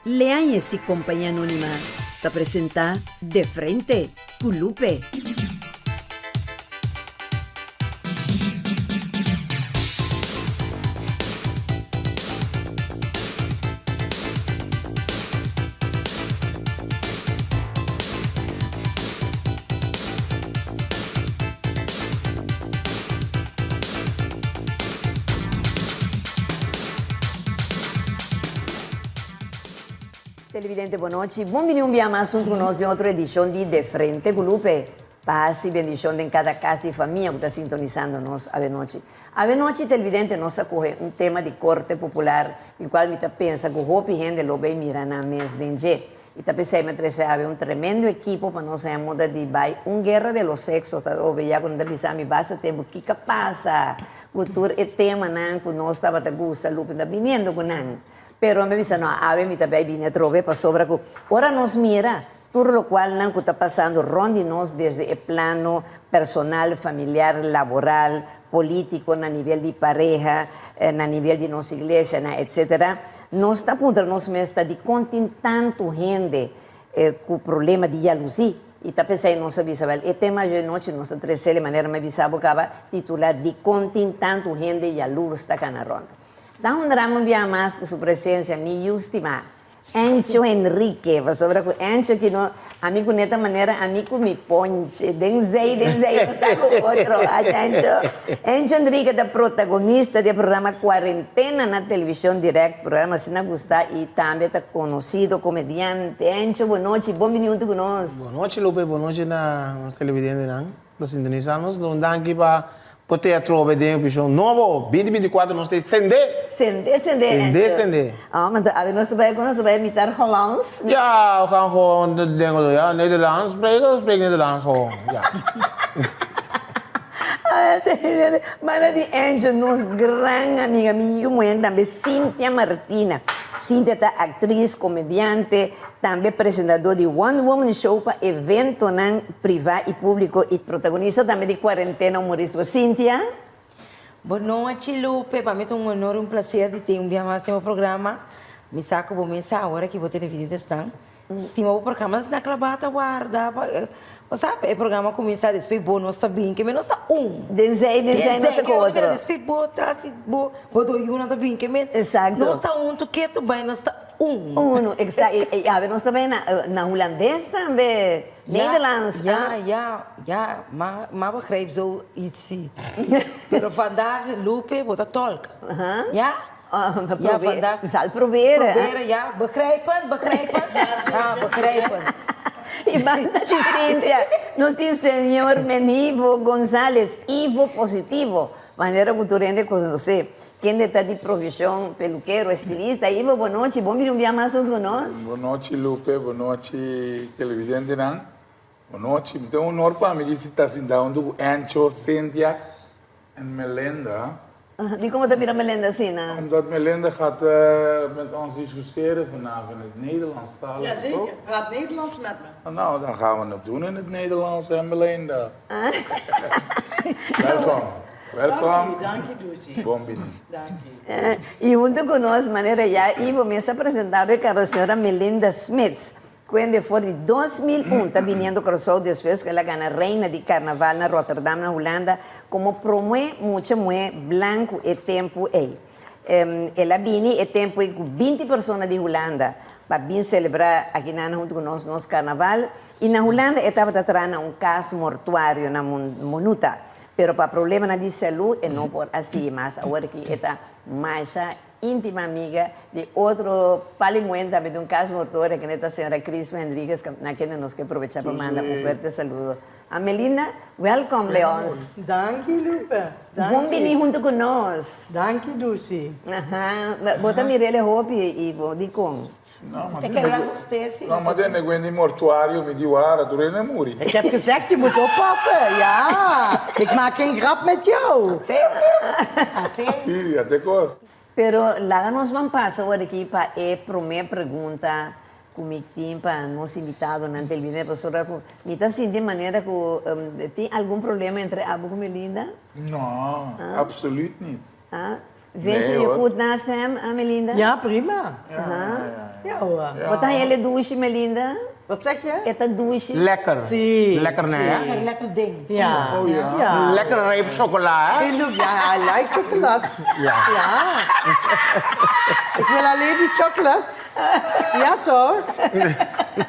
Leañez y Compañía Anónima ta presenta De Frente cu Lupe. Televidente bon nochi, bon bini un bia mas hunto cu nos den otro edicion di De Frente cu Lupe. Paz y bendicion den cada cas y famia cu ta sintonisando nos avenochi. Avenochi televidente nos a coge un tema di corte popular di cual mi ta pensa cu hopi hende lo bay mira nan mes den dje. Y ta pesey mi a trece awe un tremendo ekipo pa nos haña moda di bay un guerra de los sexos ta obe ya cu nan ta bisa mi basta tempo kico a pasa cu tur e temanan cu nos tabata gusta Lupe ta biniendo cu nan. Pero mi a bisa no awe mi ta bay bini atrobe pasobra cu ora nos mira tur locualnan cu ta pasando rond di nos desde e plano personal, familiar, laboral, politico, na nivel di pareha, na nivel di nos iglesianan, etc. Nos ta puntra nos mes ta dikon tin tantu hende ku problema di yalusí? I ta p'esei nos a bisa, wèl, e tema awe nochi nos ta trese e manera mi a bisa bo kaba titulá Dikon tin tantu hende yalurs ta kana rònt? Ta honrá mi un bia mas ku su presensia, mi yu stimá. Encho Enrique, pasobra cu Encho ki no, ami cu neta manera ami cu mi ponche, den zey, den zey nos ta cu otro, acha Encho. Encho Enrique ta protagonista di e programa Cuarentena na Television Direct, programa asina gusta y tambe ta conocido comediante. Encho, bo nochi, bon bini hunto cu nos. Bo nochi Lupe, bo nochi na nos televidentenan. Lo sintonisa nos don danki pa por te atrobe den episodio nobo binti 24 nos te sende. Sende sende Sende sende. Ah maar awe nos ta bai con nos ta bai mitar Hollands. Ja we gaan gewoon de dingen ja Nederlands spreken we spreken Nederlands gewoon ja. Mana di Angel nos gran amiga mi yu muhen tambe Cynthia Martina. Cynthia ta actriz, comediante. Tambe presentador di One Woman Show pa eventonan privá i públiko i protagonista tambe di Cuarentena Humorístico. Cynthia. Bon nochi Lupe, pa mi ta un honor i un placer di tin un bia mas den bo programa. Mi sa ku bo mes sa awor aki bo televidentes nan stima bo programa nan klabá ta warda pa bo sa e programa kuminsá despues bo nos ta bin ke mi nos ta un. Den zei den zei nos ta ku otro. Despues bo tras di bo bo do yunan ta bin ke mi nos ta huntu ketu bai nos ta. Un. Uno, exacto. Y awe nos ta bay na, na Hulandes tambe, Nederlands. Ja, ja, ja, ma, ma begrijp zo iets si. Pero vandaag, Lupe, bo ta tolk. Ja? Ja, vandaag. Zal proberen. Proberen, ja. Begrijpen, begrijpen. Ja, begrijpen. Y banda di Cynthia, nos tin señor Menivo Gonzalez, Ivo Positivo, manera cu tur hende conoce. Kende ta di profesion pelukero, estilista. Ivo, bo nochi. Bon bini un bia mas huntu ku nos. Bo nochi Lupe, bo nochi televidentenan. Bo nochi. Mi ta un honor pa mi di ta sinta huntu ku Encho, Cynthia en Melinda. Dikon bo ta bira Melinda asina? Omdat Melinda gaat met ons discussiëren vanavond in het Nederlandstalig, Ja zeker, praat Nederlands met me. Nou, dan gaan we het doen in het Nederlands, hè Melinda. Welkom. Welkom. Danki, Lucy. Bon bini. Danki. Y hunto cu nos, manera ya Ivo mes a presenta bo e caba señora Melinda Smits, quende for di 2001 ta biniendo Curaçao despues cu el a gana Reina di Carnaval na Rotterdam na Hulanda como promé mucha muhé blanco e tempo ey. El a bini e tempo ey cu binti persona di Hulanda pa bin celebra akinan hunto cu nos nos Carnaval y na Hulanda e tabata traha na un cas mortuario na Monuta. Pero pa problemanan di salud e no por a sigui mas. Awor aki e ta masha intima amiga di otro palimuel tambe di un cas mortoria kende ta señora Crisma Henriquez na kende nos ke probecha pa manda un fuerte saludo. A Melinda, welkom bij ons. Danki Lupe, danki. Bon bini hunto cu nos. Danki Dusi. Aha, bo ta mirele hopi y bo dicon? No, maar No, maar den ik ben mortuario, mi di wara, tur hende muri. Ik heb gezegd, je moet oppassen. Ja, ik maak geen grap met jou. Sí, a te kos. Pero laga nos ban pasa awor aki pa e prome pregunta ku mi tin pa nos invitadonan televisión, pasobra ku mi ta sinti manera ku tin algun problema entre abo ku Melinda? No, absoluut niet. Ah. Vind je Nee, je hoor. goed naast hem, ah, Melinda? Ja, prima. Ja hoor. Bo ta haña dushi, Melinda? Wat zeg je? E ta dushi? Lekker. Si. Lekker nee, hè? Lekker, lekker ding. Ja. Oh ja. Ja. Lekker reep chocola, hè? Hey, look, ja, I like chocolate. Ja. Ja. Ik wil alleen die chocolate. Ja, toch?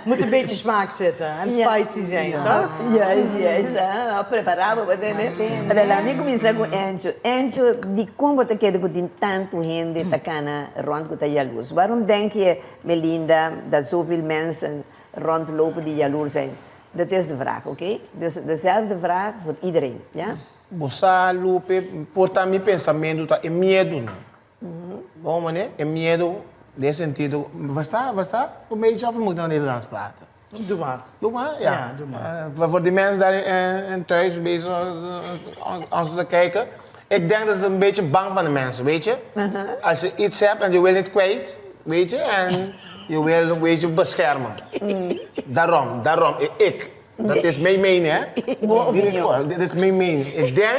Moet een beetje smaak zitten en spicy zijn, toch? Juist, juist. Ah, prepará bo pa tene. Pero laat mi kuminsá ku Encho. Encho, dikon bo ta kere ku tin tantu hende ta kana rònt ku ta yalurs? Waarom denk je, Melinda, dat zoveel mensen rondlopen die jaloers zijn? Dat is de vraag, oké? Dus dezelfde vraag voor iedereen, ja? Bo sa, Lupe, por ta mi pensamentu ta e miedunan. Bon manera, e miedu den sentido, Versta, versta? Un beetje of moet ik dan Nederlands praten? Doe maar. Doe maar, ja. Ja, doe maar. Voor die mensen daar in thuis bezig als ze te kijken. Ik denk dat ze een beetje bang van de mensen, weet je. Als je iets hebt en je wil het kwijt, weet je, en je wil een beetje beschermen. Daarom, daarom, ik. Dat is mijn mening, hè. Dit is mijn mening. Ik denk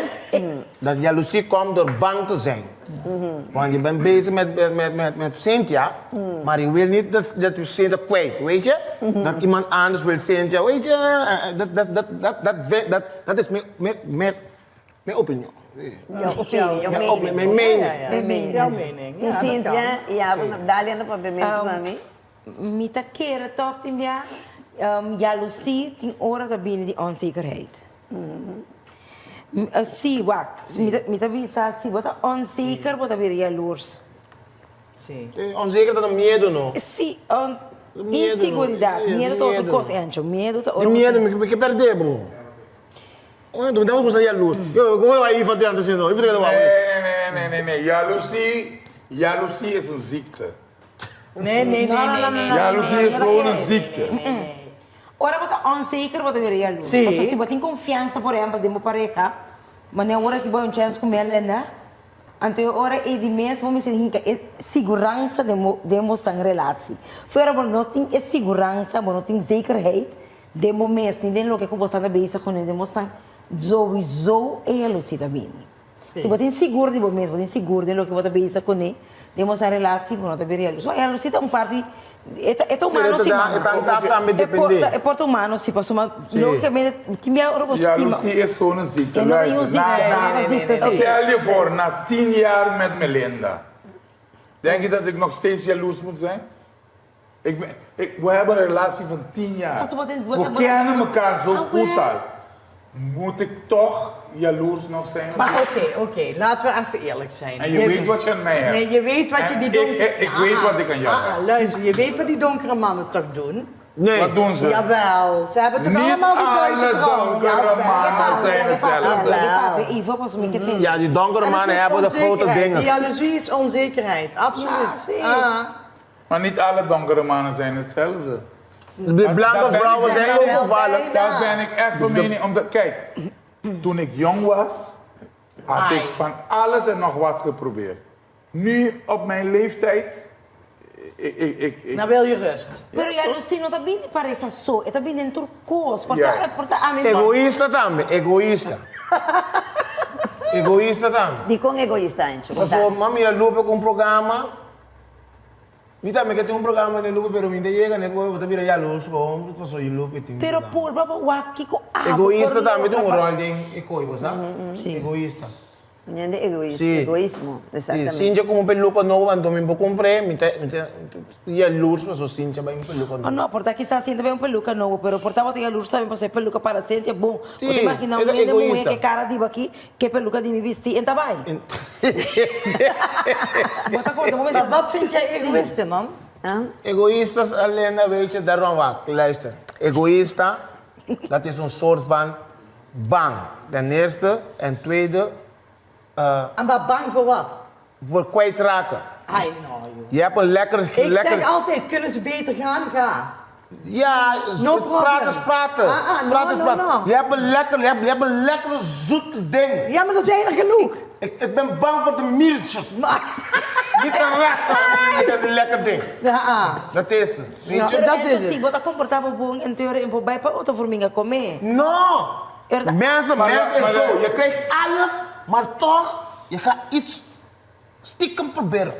dat jaloezie komt door bang te zijn. Want je bent bezig met, met, met, met Cynthia, maar je wil niet dat, dat je Cynthia kwijt, weet je? Dat iemand anders wil Cynthia, weet je? Dat, dat, dat, dat, dat, dat, dat is mijn, mijn, mijn, mijn opinie. Jouw opinie, jouw Mijn mening. mijn mening. Ja, ja. Mijn mening. Jouw mening. I Ja, dat Cynthia, kan. ja, dale na papiamento pa mi. Mi ta kere tòg tin bia Jalusie tin ora ta bini di onzekerheid. Si, wak, mi ta bisa si bo ta onzeker bo ta bira jaloers. Si. Onzeker ta miedu no? Si, inseguridat, miedu ta otro kos Encho, miedu ta ora Di miedu, mi ke perde bro. Mi ta kuminsa jaloers. Komo e wak Ivan te antes no? Ivan te keda wak. Nee, nee, nee, nee, nee. Jaloezie, jaloezie is een ziekte. Nee, nee, nee, nee, nee. Jaloezie is gewoon een ziekte. Ora bo ta onzeker bo ta bira jaloers. Sí. Pasobra si bo tin konfiansa por ehempel den bo pareha, manera ora ki bo hay un chèns ku Melinda, anto e ora ei di mes bo mester hinka e siguransa den bo den bo stan relatie. Fuera bo no tin e siguransa, bo no tin zekerheid den bo mes ni den loke ku bo sta ta bezig kuné den bo stan, souwiso e jaloezie ta bini. Si bo tin sigur di bo mes, bo tin sigur den loke bo ta bisa kuné, den boso relatie, bo no ta bira yalurs. Yalurs ta un parti, e ta e ta humano si mama. E ta tambe depende. E por ta humano si, pasobra logicamente tin bia ora bo stima. Jaloezie is gewoon een ziekte, E no ta un luister, ziekte, na, e no ta un ziekte, si. Stel je voor, na tien jaar met Melinda, denk je dat ik nog steeds jaloers moet zijn? Ik ben, ik, we hebben een relatie van tien jaar. Pasobra bo tin, bo We kennen elkaar zo goed al. Moet ik toch jaloers nog zijn? Maar oké, oké, laten we even eerlijk zijn. En je weet wat je aan mij hebt. Nee, je weet wat je En die ik- donkere... ik- ik weet wat ik aan jou ah, heb. Luister, je weet wat die donkere mannen toch doen? Nee. Wat doen ze? Jawel, ze hebben toch Niet allemaal die alle buitenvrouw? donkere Jawel. mannen zijn hetzelfde. Jawel. Ja, die donkere En het mannen is hebben de grote onzekerheid. dingen. Die jaloezie is onzekerheid, absoluut. Ja, zeker. Ah. Maar niet alle donkere mannen zijn hetzelfde. De blanke Dat ben ik vrouwen zijn ook wel gevaarlijk. bijna. Dat ben ik echt van mening. Omdat, kijk, toen ik jong was, had Ai. ik van alles en nog wat geprobeerd. Nu, op mijn leeftijd, ik, ik, ik, ik- Nou wil je rust. Pero jaloezie no ta bini di pareha so, e ta bini den tur kos. Por ta, Juist. por ta ami Egoïsta tambe, egoïsta. Egoïsta tambe. Dikon egoïsta, Ancho? Paso, m'a mira Lupe ku un programa. Mi tambe ke tin un programa den Lupe, pero mi ta yega n'e koe, bo ta bira yalurs kon, paso i Lupe tin un Pero programa. purba bo wak kiko abo por Egoïsta tambe tin un logra pa. ròl den e koe, bo sa? Sí. Egoïsta. Ñande egoïs, Sí. egoïsmo, Sí, exactamente. Sinja ku un peluka nobo, anto mi bo kumpr'é, mi ta, mi ta yalurs paso Sinja bai un peluka Oh nobo. no, por ta kisas Sinja bai un peluka nobo, pero por tabata yalurs tambe paso e peluka para Sinja bon. Sí, Bo ta imagina e un ta hende muhé egoïsta. ke kara di bo aki, ke peluka di mi bisti, en ta bai. Bo ta konta, bo Maar mester. wat vind jij egoïsten dan? Egoïsta Alena, weet je, daarom wacht, luister. Egoïsta, dat is een soort van bang. Ten eerste. En tweede, En maar bang voor wat? voor kwijtraken. Ai, nou, joh. Je hebt een lekker... Ik lekker zeg altijd, kunnen ze beter gaan? Ga. Ja, No problem. praten is praten. Ah, ah, no, praten is no, praten. no. Je hebt een lekker, je hebt, je hebt een lekker zoet ding. Ja, maar er zijn er genoeg. Ik, ik ben bang voor de mieltjes. Maar, Niet te raken. Met een lekker ding. ja, ah. Dat is het. Weet Ja. je? Pero dat Enzo, is si het. bo ta komportá bo bon en teore en bo bai pa otro forminga komé. No! Er- Mensen, Maar- mensen en maar- zo. Je krijgt alles, maar toch, je gaat iets. Stiekem proberen.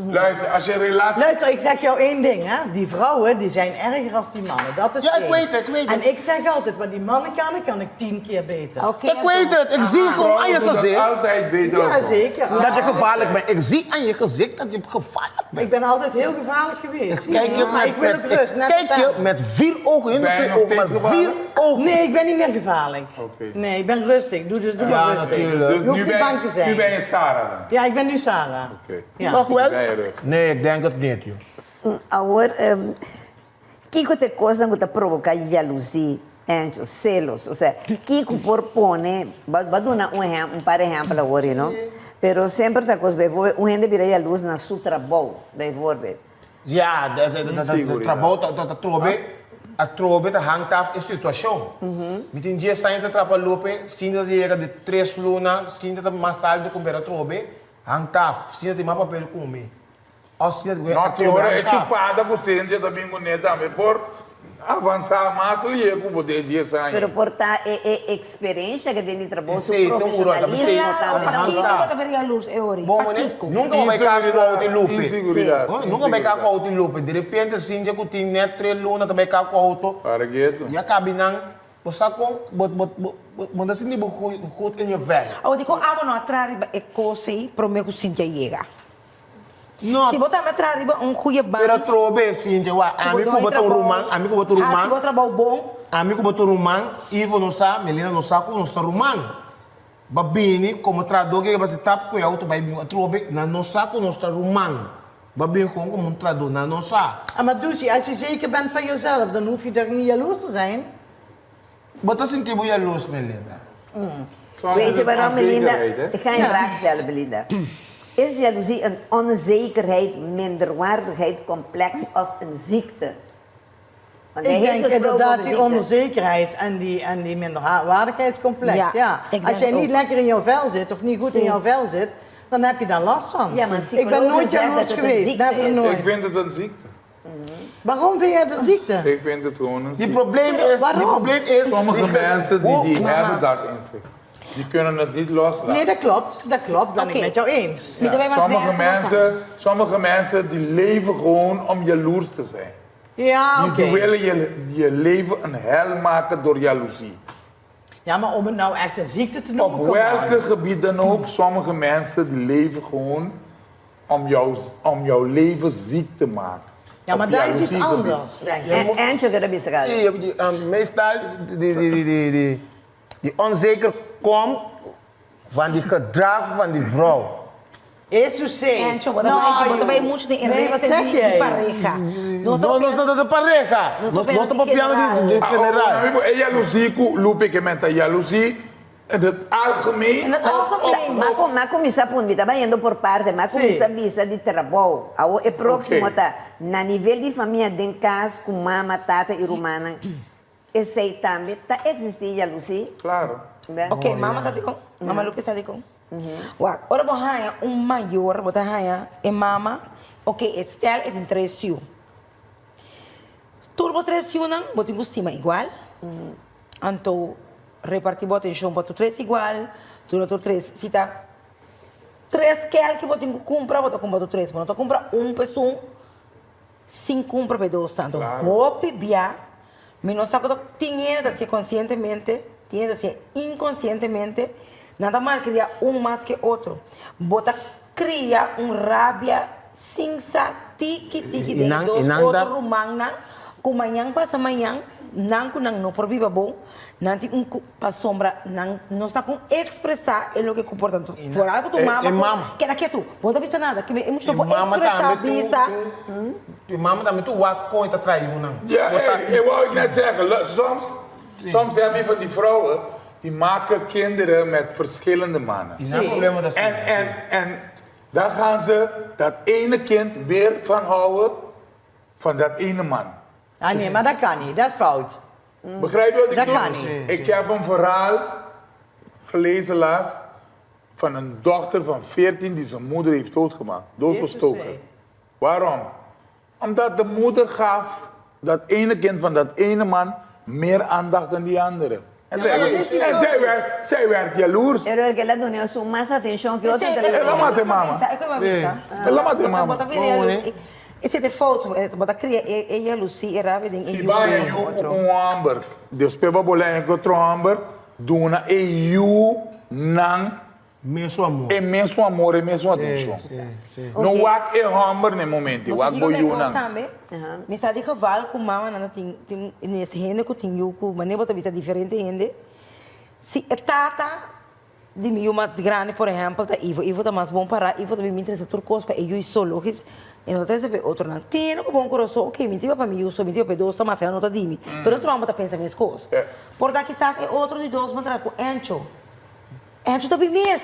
Luister, als je een relatie... Luister, ik zeg jou één ding, hè. Die vrouwen die zijn erger als die mannen. Dat is Ja, ik één. weet het, ik weet het. En ik zeg altijd, wat die mannen kan, kan ik 10 keer beter. Oké, Ik weet het, ik zie gewoon aan Vrouwen je doen dat gezicht altijd beter Ja, dan ons. zeker. dat je gevaarlijk bent. Ik zie aan je gezicht dat je gevaarlijk bent. Ik ben altijd heel gevaarlijk geweest. Kijk je maar ik wil ook rust, net kijk als je hem. met vier ogen, niet met Ben je twee nog ogen, maar steeds vier gevaarlijk? ogen. Nee, ik ben niet meer gevaarlijk. Oké. Nee, ik ben rustig. Doe dus doe Ja, maar rustig. natuurlijk. Dus Je hoeft nu niet ben, bang te zijn. Nu ben je Sarah dan? Ja, ik ben nu Sarah. Oké. Ja. Toch wel? Ben je rustig. Nee, ik denk het niet, joh. Awor, kiko ta e kosnan ku ta provoká yalusí, encho, selos? Osea, kiko por pone, bo a duna un ehèmpel, un par ehèmpel awor, you know? Pero semper ta kos, bijvoorbeeld, un hende bira yalus na su trabou, bijvoorbeeld. Ja, de Inseguridad. trabou ta trobe, a trobe ta hangt af e situashon. Mi tin dies aña ta trapa Lupe, sinta ta yega di tres luna, sinta ta mas alto ku bera trobe, hangt af, sinta tin mas papel ku mi. Of sinta ku No, ki ora e hangt af. chupada ku Cynthia ta bin kuné tambe por avansá mas lihe ku bo den dies aña. Pero por ta e e eksperensha ke den di trabou, su Esei ta un ura, ta profeshonalismo bisei. tambe. Hangt Pakiko af. bo ta bira yalurs e ori? Bon, meneer, Pakiko? nunka bo bai kas ku auto i Lupe. Inseguridad. Oh, Nunka bai kas ku auto i Lupe. Di repente Cynthia ku tin net tres luna ta bai kas ku auto. Para ketu. Ya kabi nan, bo sa kon bo bo bo bo no ta sinti bo goed in je vel. Awor dikon abo no a traha riba e kos ei promé ku Cynthia yega? No, Si bo tambe a traha riba un goeie band. pero atrobe Cynthia wak, ami ku bo ta un ruman, ami ku bo ta un ruman. Hasi bo trabou bon. Ami ku bo ta ruman, Ivo no sa, Melina no sa ku nos ta ruman. Ba bini komo trahadó ke ba si tap ku e outo bai bin atrobe, nan no sa ku nos ta ruman. Ba bin kon komo un trahadó, nan no sa. Ah, maar Dusi, als je zeker bent van jezelf, dan hoef je toch niet jaloers te zijn? Bo ta sinti bo yalus, Melinda? Soms Weet is je het waarom, Melinda? onzekerheid, hè? Ik ga je een vraag stellen, Belinda. Is jaloezie een onzekerheid, minderwaardigheid, complex of een ziekte? Want hij Ik heeft denk gesproken inderdaad over die ziekte. onzekerheid en die, en die minderwaardigheidscomplex. Ja, Ja, ik Als denk jij niet ook. lekker in jouw vel zit of niet goed in Zie. jouw vel zit, dan heb je daar last van. Ja, maar ik ben psychologen nooit zeggen jaloers dat het een geweest. ziekte Never is. nooit. Ik vind het een ziekte. Waarom vind jij dat een ziekte? Ik vind het gewoon een Die ziekte. probleem is, die Waarom? probleem is... Sommige die- mensen die, Hoe- die hebben dat in zich. Die kunnen het niet loslaten. Nee, dat klopt. Dat klopt. Ben Oké. ik met jou eens. Niet daarbij maar Sommige werken, maar mensen, sommige mensen die leven gewoon om jaloers te zijn. Ja, Die, oké. die willen je, je leven een hel maken door jaloezie. Ja, maar om het nou echt een ziekte te noemen, Op come on. welke gebied dan ook, sommige mensen die leven gewoon om, jou, om jouw leven ziek te maken. Ja, maar Op daar is iets jaloeziegebied. anders, denk ik. En, Antje, dat is Zie je, die, meestal die, die, die, die, die, die onzeker komt van die gedrag van die vrouw. Jezus, C. Encho, bo ta bai, bo ta bai mucho den Nee, wat zeg di jij? pareha. Nos No, nos no ta di pareha. Nos Nos ta ta papiando di di Ah, oh, general. amigo, e jaloezie, ku Lupe, ke men ta jaloezie in het algemeen. In het algemeen. Ma com, ma cuminsa pun, mi ta bayendo por parte, ma cuminsa bisa di trabou. Awo e proximo Oké. ta na nivel di famia den cas cu mama, tata y rumannan. Esey tambe ta existi jaloezie. Claro. Be? Ok, mama sa dikon. Mama Lupe sa dikon. Wak, ora bo haña un mayor, bo ta haña e mama, ok, e stel e tin tres yu. Tur bo tres yunan, bo tin ku stima igual. Anto reparti bo atenshon pa tur tres igual, duna tur tres. Si ta tres kelki bo tin ku kumpra, bo ta kumpra tur tres. Bo no ta kumpra un pa esun, sin kumpra pa e dos tanto. Hopi bia, mi no sa ku ta tin hende ta hasié konsientemente, tin hende ta hasié inkonsientemente, nan ta malkriá un mas ke otro. Bo ta kria un rabia sin sa tiki tiki den e dos otro rumannan ku mañan pasa mañan nan ku nan no por biba bon, nan tin un ku pasobra nan no sa kon ekspresá e loke ku por tanto foral ku tu mama ku keda ketu bo no ta bisa nada ke e mucha no por ekspresá bisa. E mama tambe tu wak kon e ta trae yunan. Ja, hey, ik wou ik net zeggen, soms, soms heb je van die vrouwen die maken kinderen met verschillende mannen. I nan problema ta En, en, en dan gaan ze dat ene kind weer van houden van dat ene man. Ah nee, maar dat kan niet. Dat is fout. Begrijp je wat ik Dat bedoel? kan niet. Ik heb een verhaal gelezen laatst van een dochter van 14 die zijn moeder heeft doodgemaakt, doodgestoken. Jezus, hé. Waarom? Omdat de moeder gaf dat ene kind van dat ene man meer aandacht dan die andere. En zij werd, zij werd jaloers. Pero el ke la duna esun mas atencion ke otro El a mata e mama. El a mata e mama. Esei ta e fout, bo ta kria e jalusie, e rabia den e Si yu bo haña yu ku un hòmber, despues bo a bolé haña ku otro hòmber, duna e yunan Mesun amor. E mesun amor, e mesun atencion. No wak e homber na e momento, wak bo yunan. Mi sa di geval ku mamanan ta tin, tin nes hende ku tin yu ku manera bo ta bisa diferente hende, si e tata di mi yu mas grandi por ehempel ta Ivo, Ivo ta mas bon pará, Ivo ta bin bin trese tur kos pa e yu i so logis e no ta trese pa e otronan. Tin hende ku bon kurason, ok mi tin pa mi yu so, mi tin pa e dos ta mas, no ta di mi, pero otro homber ta pensa mes kos. Por ta kisas e otro di dos bo ta traha ku Encho. Encho ta bin mes.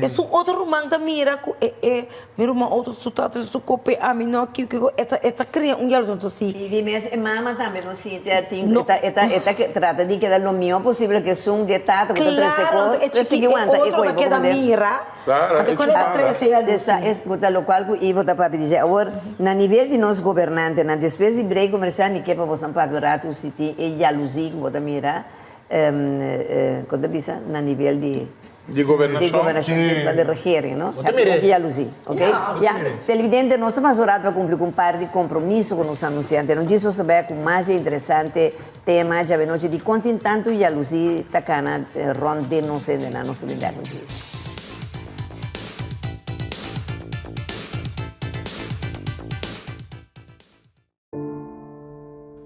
Esun otro ruman ta mira ku e e mi ruman otro su tata su kope ami no ki kiko e ta e ta kria un yaluzon to si. I di mes e mama tambe no sinti a tin e ta e ta e ta trata di keda lo mihó posibel ku esun di e tata ku ta trese Claro, kos e ta chiki sigui e wanta e otro koe ta bo keda komprende. mira Claro, anto e kuando e ta chupara. trese yaluzon. Esa es bo ta lokual ku Ivo ta papia di dje. Awor na nivel di nos gobernantenan despues di break komersial mi ke pa bosan papia un ratu si tin e yaluzi ku bo ta mira. Kon ta bisa na nivel di Di gobernashon. Di gobernashon di di regering no. Bo ta mira Hopi yaluzi ok. Ya televidente nos ta pasa un rato pa cumpli cu un par di compromiso cu nos a anuncia ante nos djis nos ta bay cu mas di interesante tema djawe nochi di con tin tanto yaluzi ta cana rond den nos hendenan nos ta bin bek cu djis.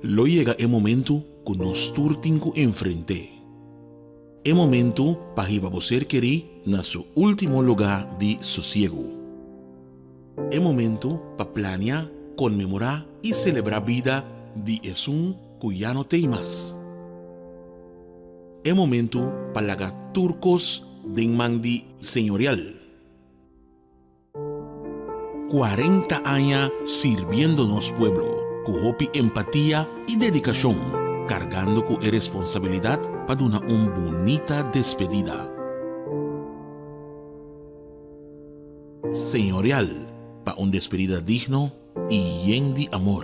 Lo yega e momentu ku nos tur tin ku enfrent'é. E momentu pa hiba bo ser kerí na su último lugá di sosiegu. E momentu pa plania, konmemorá i selebrá bida di esun ku ya no t'ei mas. E momentu pa laga tur kos den man di Señorial. 40 aña sirbiendo nos pueblo ku hopi empatia i dedikashon, kargando ku e responsabilidat pa duna un bunita despedida. Señorial pa un despedida digno i yen di amor.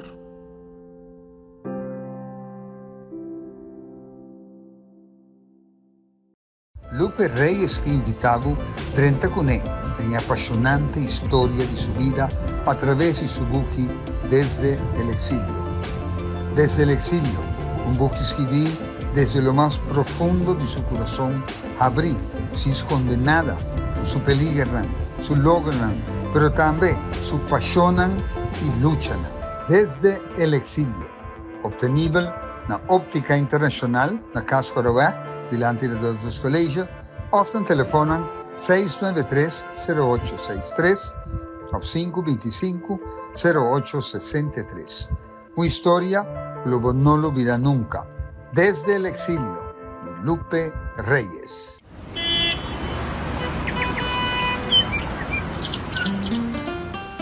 Lupe Reyes ke invitá bo drenta kuné den e apashonante historia di su bida a traves di su buki Desde el exilio. Desde el exilio, un buki skibí desde lo mas profundo di su kurason habrí, sin skonde nada, ku su peligernan, su logronan, pero tambe su pashonnan i luchanan. Desde el exilio. Obtenibel na Optica Internacional na Cas Coroweg, dilanti di Dulces College, of na telefonnan 693 0863 of 525 0863. Un historia cu lo bo no lubida nunca. Desde el exilio, di Lupe Reyes.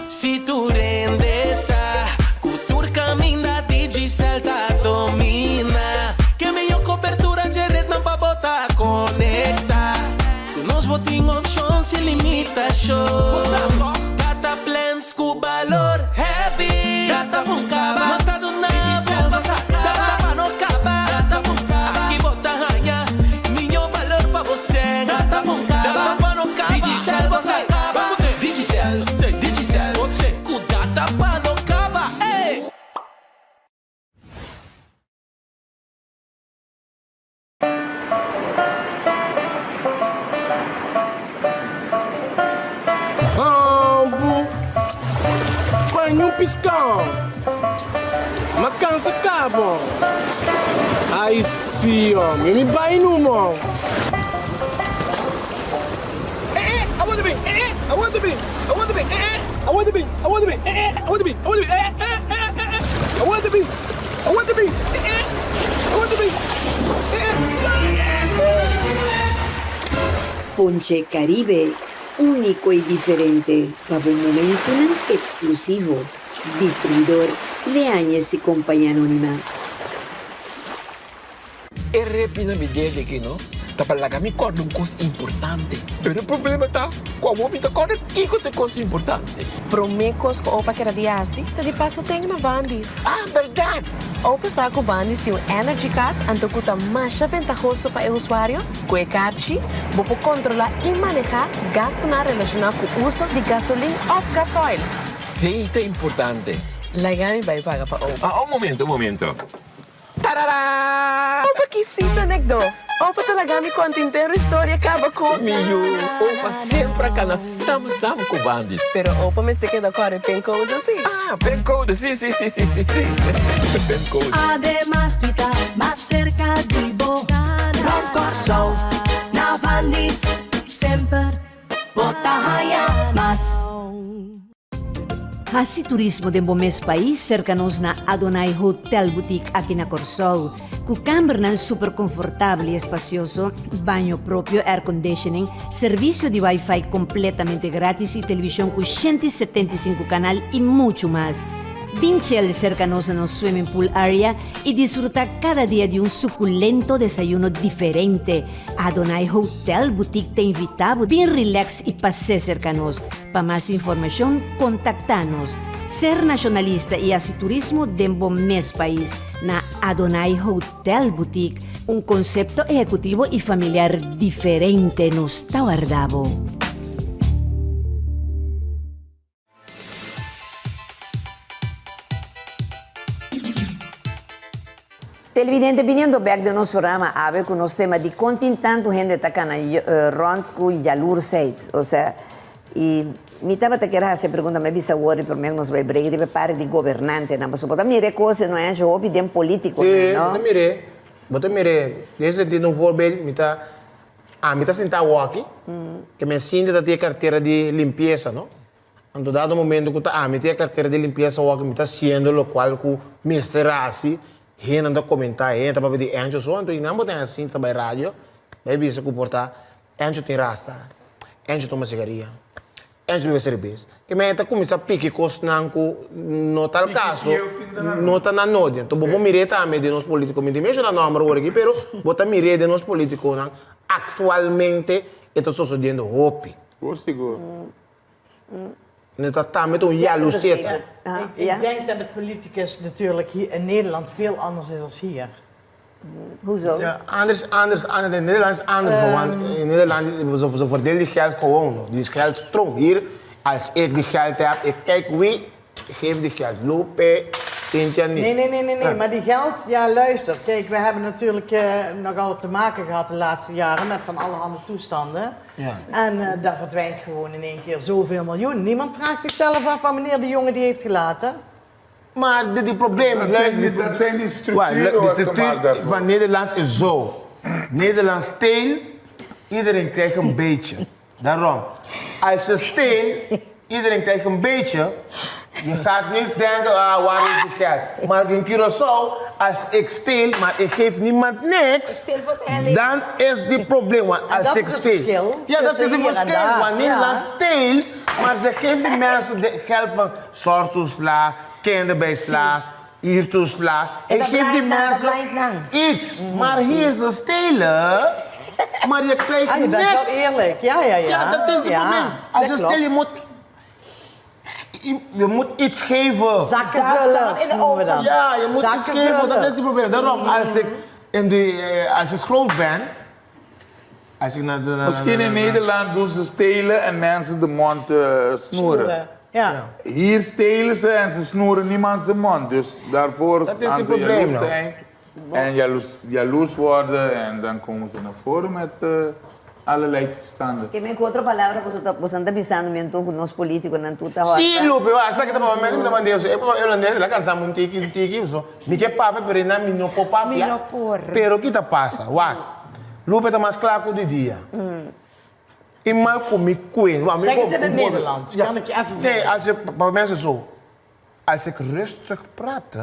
Si tur hende sa ku tur kaminda Digicel ta domina Ke mihó kobertura dje retnan pa bo ta konektá Ku nos bo tin opshon sin limitashon Data plans ku balor heavy Data bon kaba nos ta duna bo Data pa no kaba Aki bo ta haña Miño balor pa bo sèn. Data bon kaba. Data pa no kaba. Digicel bo sa kaba. Digicel, Digicel. Ku data pa no kaba, ey! Ambu, Paña un piskon, Ma kansa kabo. Ai si homi, mi bai numa. Eh eh, awor ta bin, eh eh, awor ta bin, awor ta bin, eh eh, awor ta bin, awor ta bin, eh eh, awor ta bin, awor ta bin, eh eh, eh eh, eh eh, awor ta bin, awor ta bin, eh eh, awor ta bin, eh eh, Ponche Caribe, úniko i diferente pa bo momentunan eksklusivo. Distribuidor Leañez y Compañía Anónima. E repi na mi dede aki no. ta pa laga mi kòrda un kos importante. Pero e problema ta ku awor mi ta kòrda kiko ta e kos importante. Promé kos ku opa keda di hasi ta di pasa ten na Vandy's. Ah, bèrdat! Opa sa ku Vandy's tin un Energy Card anto ku ta masha ventahoso pa e usuario. Ku e karchi, bo por kontrolá i manehá gastunan relashoná ku uso di gasolin òf gasoil. Sí, ta importante. Laga mi bai paga pa opa. Ah, un momento, un momento. Tarará! Opa kisita nekdo. Opa ta laga mi konta intero historia kaba ku. Mi yu, opa semper a kana sam sam ku Bandis. Pero opa mester keda kòrda e pincode si. Ah, pincode, si, si, si, si, si, si. Pincode. Ademas di ta mas serka di bo, rònt Kòrsou, na Vandis, semper bo ta haña mas. Hasi turismo den bo mes pais serka nos na Adonai Hotel Boutique aki na Kòrsou. Ku kambernan super konfortabel i espasioso, baño propio, airconditioning, servisio di wifi kompletamente gratis i televishon ku 175 kanal i muchu mas. Bin chel serka nos na nos swimming pool area i disfrutá kada dia di un sukulento desayuno diferente. Adonai Hotel Boutique ta invitá bo bin relax i pas'é serka nos. Pa mas informashon kontaktá nos. Ser nashonalista i hasi turismo den bo mes pais na Adonai Hotel Boutique, un konsepto ehekutivo i familiar diferente nos ta warda bo. Televidente biniendo bek den nos programa awe ku nos tema di kon tin tantu hende ta kana rònt ku yalursheid. Osea, i mi tabata kier hasi e pregunta, mi a bisa awor di promé ku nos bai break riba e parti di gobernantenan, pasobra bo ta mira e kos e no a hecho hopi den politikonan, Sí, no? bo ta mir'é, bo ta mir'é. Den e sentido un voorbeeld, mi ta, ami ta sinta awoki, ke mi a sinti ta tin e kartera di limpiesa, no? Anto dado momento ku ta ami tin e kartera di limpiesa wak mi ta hasiendo lokual ku mester hasi, hendenan ta komentá, hende ta papia di Encho so, anto nan bo tin asin ta bai radio bai bisa ku por ta Encho tin rasta, Encho tuma sigaria, Encho bebe serbes. Ke men e ta kuminsá piki kosnan ku no ta al kaso, no ta na nodi. Anto bo por mir'é tambe den nos politiko, mi tin menshoná nòmber awor aki, pero bo ta mir'é den nos politikonan aktualmente e ta sosodiendo hopi. Por sigur. No ta tambe ta un yalusieta. Ik denk dat de politicus natuurlijk hier in Nederland veel anders is als hier. Hoezo? Ja, anders, anders, anders. In Nederland is anders, want in Nederland ze, ze verdelen die geld gewoon. Die geld stroom. Hier, als ik die geld heb, ik kijk wie geeft die geld. Lupe, Cynthia niet. Nee, nee, nee, nee, nee. Maar die geld, ja luister. Kijk, we hebben natuurlijk eh, nogal te maken gehad de laatste jaren met van allerhande toestanden. Ja. En eh, daar verdwijnt gewoon in één keer zoveel miljoen. Niemand vraagt zichzelf af van meneer de jongen die heeft gelaten. Maar die, die probleem, Dat luister, zijn die- dat zijn die structuren Wacht, de wat ze structuur maken daarvoor. van Nederland is zo. Nederland steel, iedereen krijgt een beetje. Daarom, als ze steel, iedereen krijgt een beetje. Je gaat niet denken, ah, waar is die geld? Maar in Curaçao, als ik steel, maar ik geef niemand niks, dan is die probleem. Want En als dat ik is het steel. verschil Ja, dat is tussen het hier en verschil. daar. Want Nederland Ja. steel, maar ze geven die mensen de geld van zorgtoeslag, kinderbijslag, huurtoeslag. En Ik dat geef die blijft nou, dat mensen blijft nou. iets. Maar hier ze stelen, maar je krijgt Ah, je bent niks. wel eerlijk. Ja, ja, ja. Ja, dat is het Ja, probleem. Als dat je stil, je klopt. moet, je, je moet iets geven. Zakkenvullers In de noemen we dat. Ja, je moet iets geven, dat is het probleem. Daarom, als ik, in die, eh, als ik groot ben, als ik naar de... naar- Misschien in naar- Nederland doen ze stelen en mensen de mond eh, snoeren. Ja. Hier stelen ze en ze snoeren niemand zijn mond. Dus daarvoor Dat is gaan het ze probleem, jaloers nou. zijn. En jaloers, jaloers worden en dan komen ze naar voren met eh, allerlei toestanden. Ke men ku otro palabra boso ta boso ta bisando mi anto ku nos politikonan tur ta Sí, hòrta. Lupe, wa, esaki ta papia mi ta mand'é so. E papia holandés, el a kansa mi un tiki, un tiki, so. Mi ke papia, pero einan mi no por papia. Mi no por. Pero ki ta pasa? Wak, Lupe ta mas kla ku di dia. I mal ku mi kuen. Wa, mi Zeg por- het in het por- Nederlands, Ja. kan ik je even Nee, volgen. als je, pa mensen zo. Als ik rustig praat,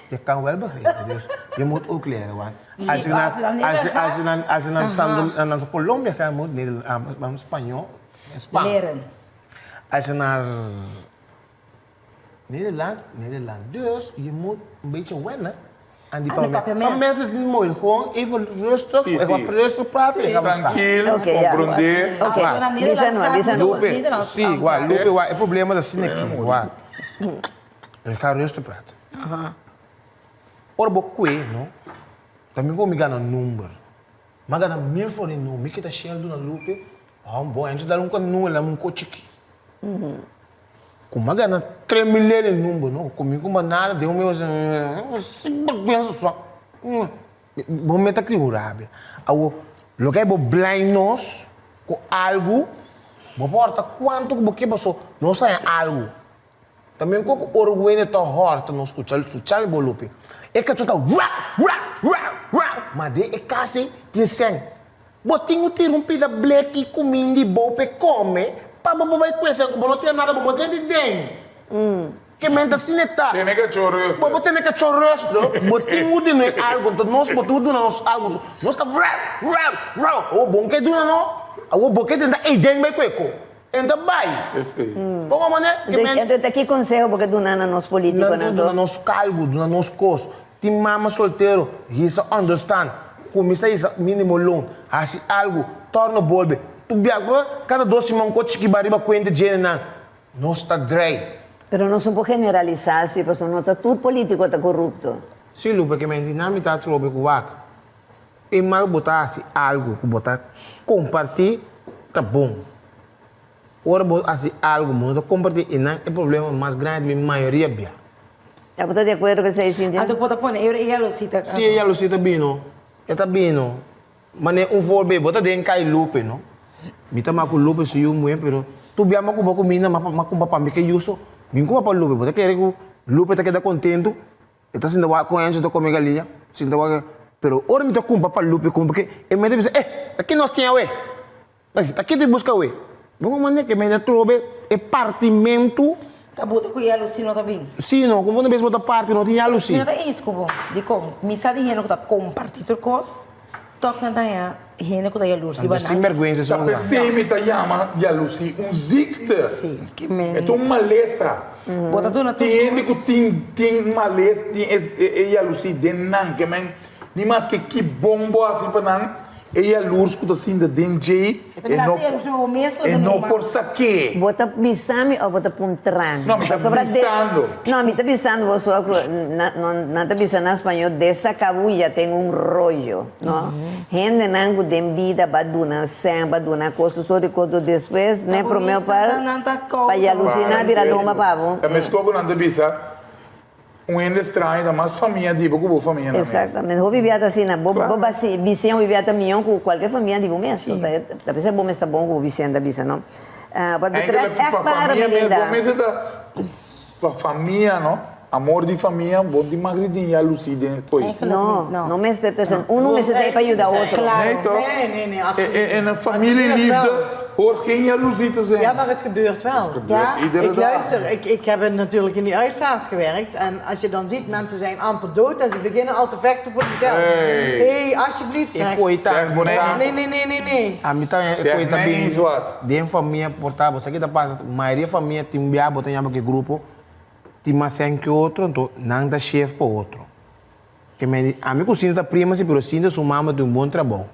je kan wel begrijpen. Dus je moet ook leren. Want als je naar, als je, als je naar, als je naar, San, naar Colombia gaat, moet Nederland, ah, Spanje, Spaans. Leren. Als je naar Nederland, Nederland. Dus je moet een beetje wennen. Andy Ah, mi papia papia mes. mes. Pa mes is niet moeilijk. Gewoon even rustig, Sí, even sí. rustig praten. Sí. en gaan we staan. Trankil, Oké, ja. komprondé. Oké, Waar? bisa no, bisa no. Lupe, sí, waar, Lupe, waar. Het probleem is dat ik waar. Ik ga rustig praten. Ora bo kwe, no? Ta mi ku mi gana number. M'a gana mil florin no, mi kita shell duna Lupe, ah bon, antes dal un kanu el un kochiki. Ku m'a gana tre mil lele number, no, ku mi kuma nada, den un mes, sinbergüenza sua. Bo meta kri un rabia. Awo, loke bo blind nos ku algu, bo por horta kuantu ku bo ke paso nos haña algu. Tambe un koko ora wende ta hòrta nos skucha su chami bo Lupe. E kachó ta wau, wau, wau, wau, ma den e kas ei tin sèn. Bo tin ku tira un pida bleki kuminda i bou p'e kome pa bo por bai ku e sèn ku bo no tira nada bo bo tene di den. Ke men ta asina e ta. Tene kachó rùstig. Bo bo tene kachó rùstig, bo tin ku duna e algu, anto nos bo tin ku duna nos algu. Nos ta wau, wau, wau. Awor bo no ke duna no, awor bo ke drenta ei den bai ku e ko. En ta bai. Pongo mane ke men. Entonces ta ki conseho bo ke duna na nos politiconan Nan duna nos cargo, duna nos cos. Tin mama soltero, hisa understand. Cuminsa hisa minimo loon, haci algo, torno bolbe. Tu bia, cada dos siman cu chiki ba riba cuenta djene nan. Nos ta drei. Pero nos no por generalisa asi, pasobra no ta tur politico ta corrupto. Si Lupe ke men di nan mi ta atrobe cu wak. E mal bo ta hasi algu ku bo ta kompartí ta bon. Ora bo hasi algu bo no ta kompartí e nan e problema mas grandi di mayoria bia. Ya bo ta di akuerdo ku esei Cynthia? Anto bo ta pone e ora e yalosí ta. Si e yalosí ta bino, e ta bino. Manera un voorbeeld, bo ta den kai Lupe no. Mi ta mak ku Lupe su yu muhé pero tur bia mi a kumpra kuminda mi a kumpra pa mi ke yu so. Mi no kumpra pa Lupe, bo ta kere ku Lupe ta keda kontentu? E ta sinta wak ku Enzo ta kome galiña, sinta wak, pero ora mi ta kumpra pa Lupe kumpra ke e mester bisa, eh, ta ki nos tin awe? Eh, ta ki tin buska awe? Bo con manera ke mester trobe e partimentu. Ta buta ku yalusi no ta bin? Si no, como un bes bo ta parti no tin yalusi. Mi no ta eens ku bo, dikon? Mi sa di hende ku ta komparti tur kos. Tok nan ta haña hende ku ta yalurs riba nan. Sinbergüenza Ta p'esei mi ta yama yalusí un ziekte. Sí, ke men. E ta un malesa. Bo ta duna tur Tin hende ku tin tin males, tin e e yalusí den nan. Ke men ni maske ki bon bo hasi pa nan, e yalurs ku ta sinta den djei, E ta e no mira hasta yalurs riba bo mes ku ta e duna no bo por man. sak'é. Bo ta bisa mi of bo ta puntra mi? No, mi ta Pasobra de bisando. No, mi ta bisando bo so ku na no nan ta bisa na spañó de esa cabulla tengo un rollo, no? Hendenan ku den bida ba duna sèn, ba duna kos, tur sort di kos, do despues Ta ne bo promé mes par nan nan ta pa kouta. yalusí nan bira lomba pa bo. Ta meskos ku nan ta bisa Un hende straño ta mas famia di bo ku bo famia nan mes. Exactamente. Hopi bia ta asina. Bo bo basi bisiña hopi bia ta mion ku kualke famia di bo mes. Sí. Ta ta bisa bo mes ta bon ku bo bisiña ta bisa no. Wat betreft Eigenlijk pa echtparen famia mes Melinda. bo mester ta pa famia no amor di famia bo tin mag di tin yalusí den e koe. Eigenlijk No, niet, no. no mester ta esei. Uno mester ta ei pa yuda otro. Claro. Nee toch? Nee, nee, nee, absoluut En niet. een Het familieliefde gebeurt wel. hoort geen jaloezie te zijn. Ja, maar het gebeurt wel. Het gebeurt Ja? iedere Ik dag. luister, ik, ik heb natuurlijk in die uitvaart gewerkt. En als je dan ziet, mensen zijn amper dood en ze beginnen al te vechten voor het geld. Hey. Hé, alsjeblieft E zeg. koe ta Zeg por ta. Nee, nee, nee, nee, nee. Ami ta e Zeg koe ta mij bin eens wat. den famia por ta bo sa ki ta pasa mayoria famia tin bia bo ta yama ki grupo tin mas sèn ki otro anto nan ta shef pa otro. Ke men di ami ku Cindy ta prima si pero Cindy su mama tin un bon trabou.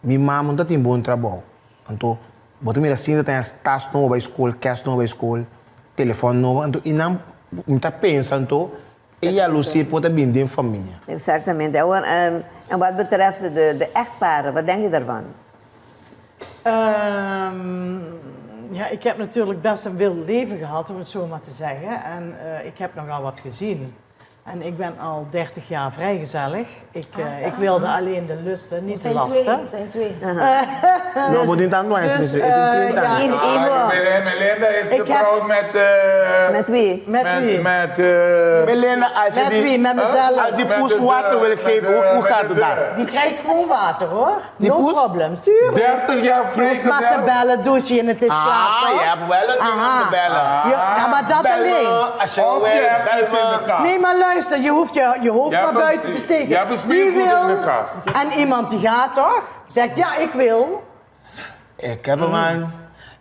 Mi mama no ta tin bon trabou. Anto bo ta mira Cindy ta haña tas nobo bai skol, kès nobo bai skol, telefòn nobo anto i nan mi ta pensa anto e yalusí por ta bin den famia. Exactamente. Awor, en wat betreft de, de echtparen, wat denk je daarvan? Ja, ik heb natuurlijk best een wild leven gehad, om het zo maar te zeggen. En ik heb nogal wat gezien. En ik ben al 30 jaar vrijgezellig. Ik, eh, ik wilde alleen de lusten, niet de lasten. Zijn twee. No, bo tin tantu aña, Dus, Cindy. E tin eh, 30 ja. aña. Ivo, Ah, Ivo. Melinda is Ik heb- getrouwd met... eh, Met wie? Met wie? Met... eh, Melinda, als je Met die, wie? Met mezelf. als die Met poes de- water wil met geven, de- hoe, hoe met gaat de het daar? deur. Die krijgt gewoon water hoor. Die no poes? problem, tuurlijk. 30 jaar Je hoeft maar te vrijgezel. bellen, douchen en het is klaar Ah, toch? je hebt wel een ding om Aha. te bellen. Ja, ja, maar dat Bel alleen. me, als je Of wil, je hebt bel iets in de me. kast. Nee, maar luister, je hoeft je, je hoofd Je hebt maar een- buiten te steken. je hebt een Wie speelgoed wil? in de kast. En iemand die gaat toch? Zegt ja, ik wil. Ik heb een man,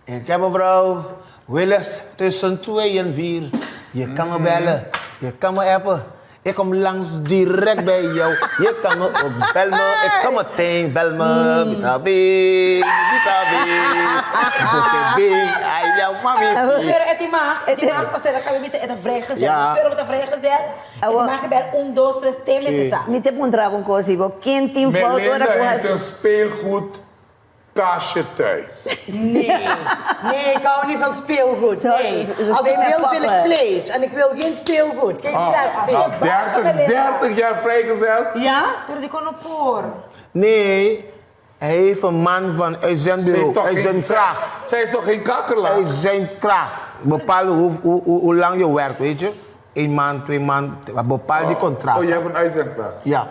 ik heb een vrouw. Willis tussen 2 en 4. Je kan me bellen, je kan me appen. Ik kom langs direct bij jou. Je kan me ook bel me. Ik kom meteen, bel me. Bita bing, bita bing. Boke bing, ay jou mami. Pero e tin mag, e tin mag, pasobra el a bisa e ta vrijgezel. Ja. Pero bo ta vrijgezel, e tin mag bel un, dos, tres, te mester sa. Mi te puntra bo un cos, Ivo. Ken tin fout ora Melinda cu heeft haci. een speelgoed kastje thuis. Nee, nee, ik hou niet van speelgoed. Zo, Nee. ze- ze Als ik spelen met wil, wil ik pappen. vlees. En ik wil geen speelgoed, geen Ah, plastic. al 30, 30 jaar vrijgezel. Ja? Pero di kon no por. Nee, hij heeft een man van uit zijn Zij is bureau, toch uit geen, zijn kracht. zij is toch geen kakkerlaar? Uit zijn kracht. Bepaal hoe, hoe, hoe, hoe lang je werkt, weet je. Eén maand, twee maand, bepaal die contract. Oh, jij hebt een uitzendkracht. Ja.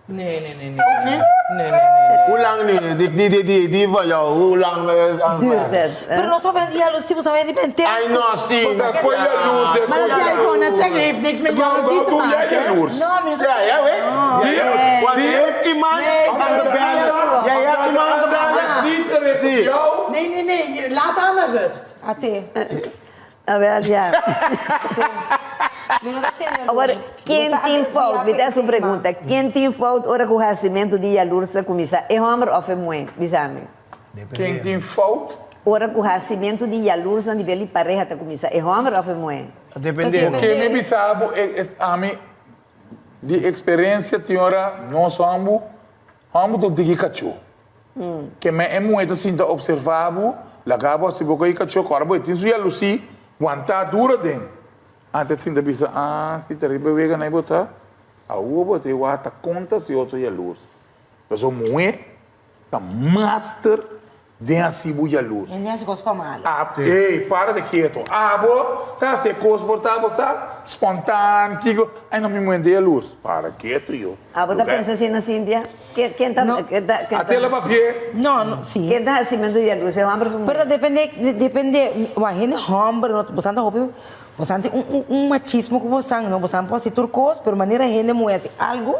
Nee, nee, nee, nee. Nee, nee, nee. Hoe lang nu? Die, die, die, die, die van jou, hoe lang eh, aan het Duurt werk? het? hè? Pero nos pa ben jaloezie, bo sabi riba entero. I know, zie. Dat kon jaloers zijn. Maar dat jij gewoon net zeggen, heeft niks met jaloezie te Doe jij maken. jaloers? No, mi no Ja, ja, weet Zie je? Want Zie je je? heeft iemand Nee, aan de bellen. Jij hebt iemand aan de Dat is bellen. niet gericht op Zie. jou. Nee, nee, nee, je- laat haar maar rust. Ate. Ah, wel, ja. Mi no ta sende Awor, ken Bo sa tin fout? Mi ta desvia su pregunta. Ken tin fout ora ku hasimentu di yalurs ta kuminsá? E hòmber òf e muhé? Bisa mi. Ken tin fout? Ora ku hasimentu di yalurs na nivel di pareha ta kuminsá, e hòmber òf e muhé? Depende. Ke mi bisa bo, ami di eksperensia tin ora nos hòmber, hòmber ta un tiki kachó. Ke men e muhé ta sinta opservá bo, laga bo hasi bo ko'i kachó, ku ora bo e tin su yalusí, wantá duro aden. Antes sinta bisa, ah, si ta riba e wega na e bo ta, awor bo ta e wak ta konta si otro yalurs. Pasobra muhé ta master den hasi bo yalurs. E hasi kos pa malo. Ah, ey, para de keto. Abo ta hasi e kos por ta bo sa spontaan, kiko. Ay no, mi muhé ta yalurs. Para keto yo. Abo ta pensa asina, Cynthia? Ken, ken ta, No. ken ta, ken ta, Atela papié. No, no, si. ken ta hasimentu di yalurs? E hòmber of e muhé? Pero depende, depende, wak hende hòmber no, bo sa ta hopi Bo san tin un un machismo ku bo san no, bo san por hasi tur kos, pero manera hende muhé hasi algu,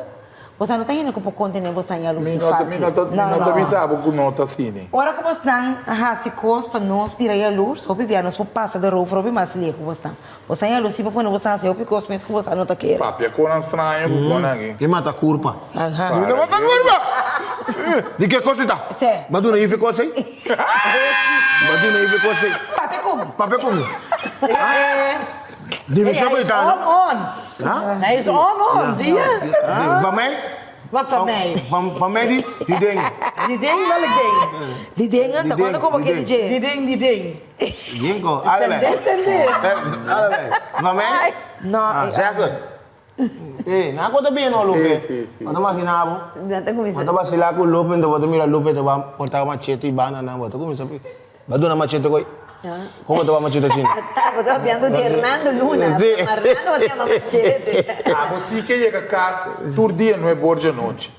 bo san no ta hende ku por kontené bo san yalusi Mi no ta, fásil. mi no ta, mi No, no ta no. bisa bo ku no ta asina. Ora ku bosnan hasi kos pa nos bira yalurs, hopi bia nos por pasa de rover hopi mas lihé ku bosnan. Bo san yalusi pa pone bosan hasi hopi kos mes ku bosan no ta kere. Papia konan straño ku konan aki. E mata kurpa. Aha. E mata kurpa! Di ke kos ta? Se. Ba duna ife kos ei? Ba duna ife kos ei? Papia ku mi. Papia ku mi. Di mi Hij is Itano. on, on. Hij is on, on, zie je? Van mij? Wat van mij? Van, van mij die, die ding. Die ding, welk ding? Die dingen, Die ta cuando ding, como die ke ding. DJ? Die ding, die ding. Dingo, Het zijn allebei. dit en dit. Allebei. Van mij? No, Ah, eh, zeg het. Eh, na kota bien no Lupe. Sí, sí, sí. Wat imagina bo? Dan ta kuminsá. Wat vacila ku Lupe, ndo wat mira Lupe te va cortar machete y banana, wat kuminsa. Ba duna machete koi. Como te va machete chino? Ah, bo ta papiando di Hernando Luna. Sí. Hernando ta yama machete. Abo si ke yega kas tur dia no e bor djanochi.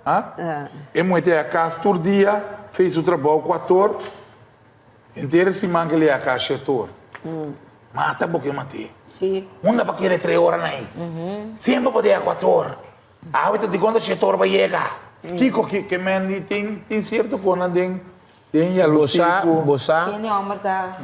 Ha? E muhé ta yega kas tur dia, fei su trabou kuator, henter e siman ke el yega kas shetor. Mata bo ke mat'é. Sí. Unda pa kere tre ora na ei? Semper bo ta yega kuator. Awe ta dikon ta shetor pa yega. Kiko ke men di tin tin sierto konan den Den Bo sa, yalosí ku. bo sa. Kende hòmber ta.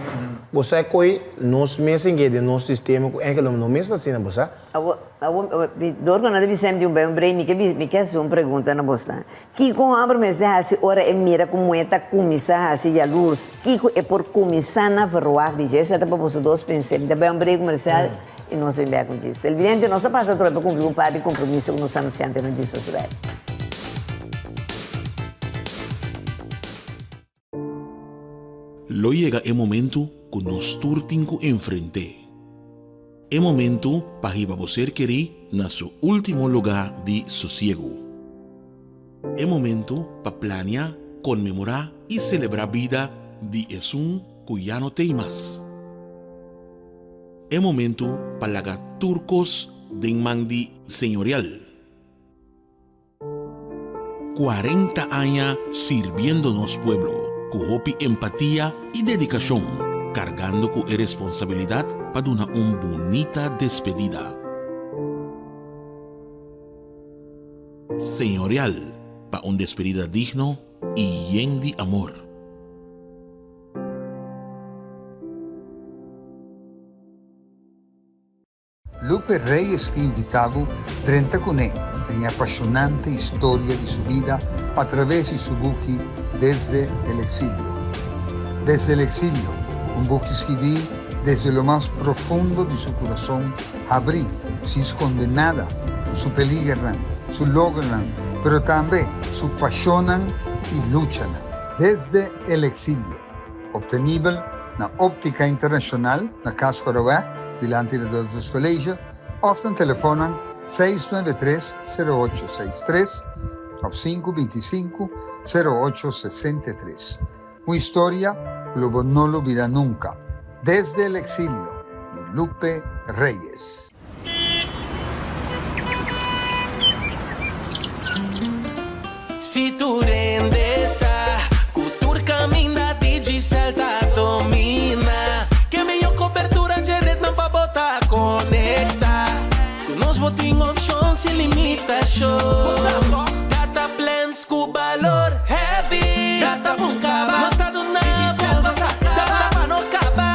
Bo sa e koi nos mes en den nos sistema ku enkel no mes ta asina, bo sa? Awor, awor, mi dor ku nan ta bisa mi di un bai un brei, mi ke mi ke hasi un pregunta na bosnan. Kiko un hòmber mester hasi ora e mira ku muhé ta kuminsá hasi yalurs? Kiko e por kuminsá na verwagt di dje? Esei ta pa boso dos pens'é. Mi ta bai un brei komersial i nos bin bèk ku djis. Televidente, nos ta pasa atrobe pa kumpli un par di kompromiso ku nos anunsiante no djis nos bai. Lo yega e momentu ku nos tur tin ku enfrent'é. E momentu pa hiba bo ser kerí na su último lugá di sosiegu. E momentu pa plania, konmemorá i selebrá bida di esun ku ya no t'ei mas. E momentu pa laga tur kos den man di Señorial. 40 aña sirbiendo nos pueblo ku hopi empatia i dedikashon, kargando ku e responsabilidat pa duna un bunita despedida. Señorial pa un despedida digno i yen di amor. Lupe. Lupe Reyes ke invitá bo drenta kuné den e apashonante historia di su bida a traves di su buki Desde el exilio. Desde el exilio, un buki skibí desde lo mas profundo di su kurason habrí, sin skonde nada, ku su peligernan, su logronan, pero tambe su pashonnan i luchanan. Desde el exilio, obtenibel na Optica Internacional na Cas Coroweg, dilanti di Adultus College, of na telefonnan 693 0863 of 525 0863. Un historia ku lo bo no lubida nunka. Desde el exilio di Lupe Reyes. Si tur hende sa ku tur kaminda Digicel ta domina, ke mihó kobertura dje retnan pa bo ta konektá. Ku nos bo tin opshon sin limitashon. Data plans ku balor heavy. Data bon kaba. Nos ta duna bo. Data pa no kaba.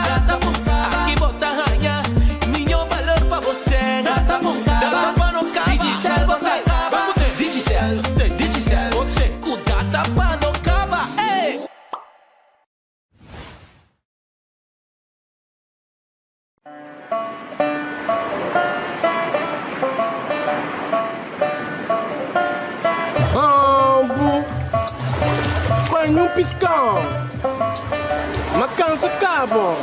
Aki bo ta haña mihó balor pa bo sèn. Data bon kaba. Data pa no kaba. Digicel bo sa kaba. Digicel, Digicel, ku data pa no kaba. Ey! Ambu, Pai nun piskon, Ma kansa kabo.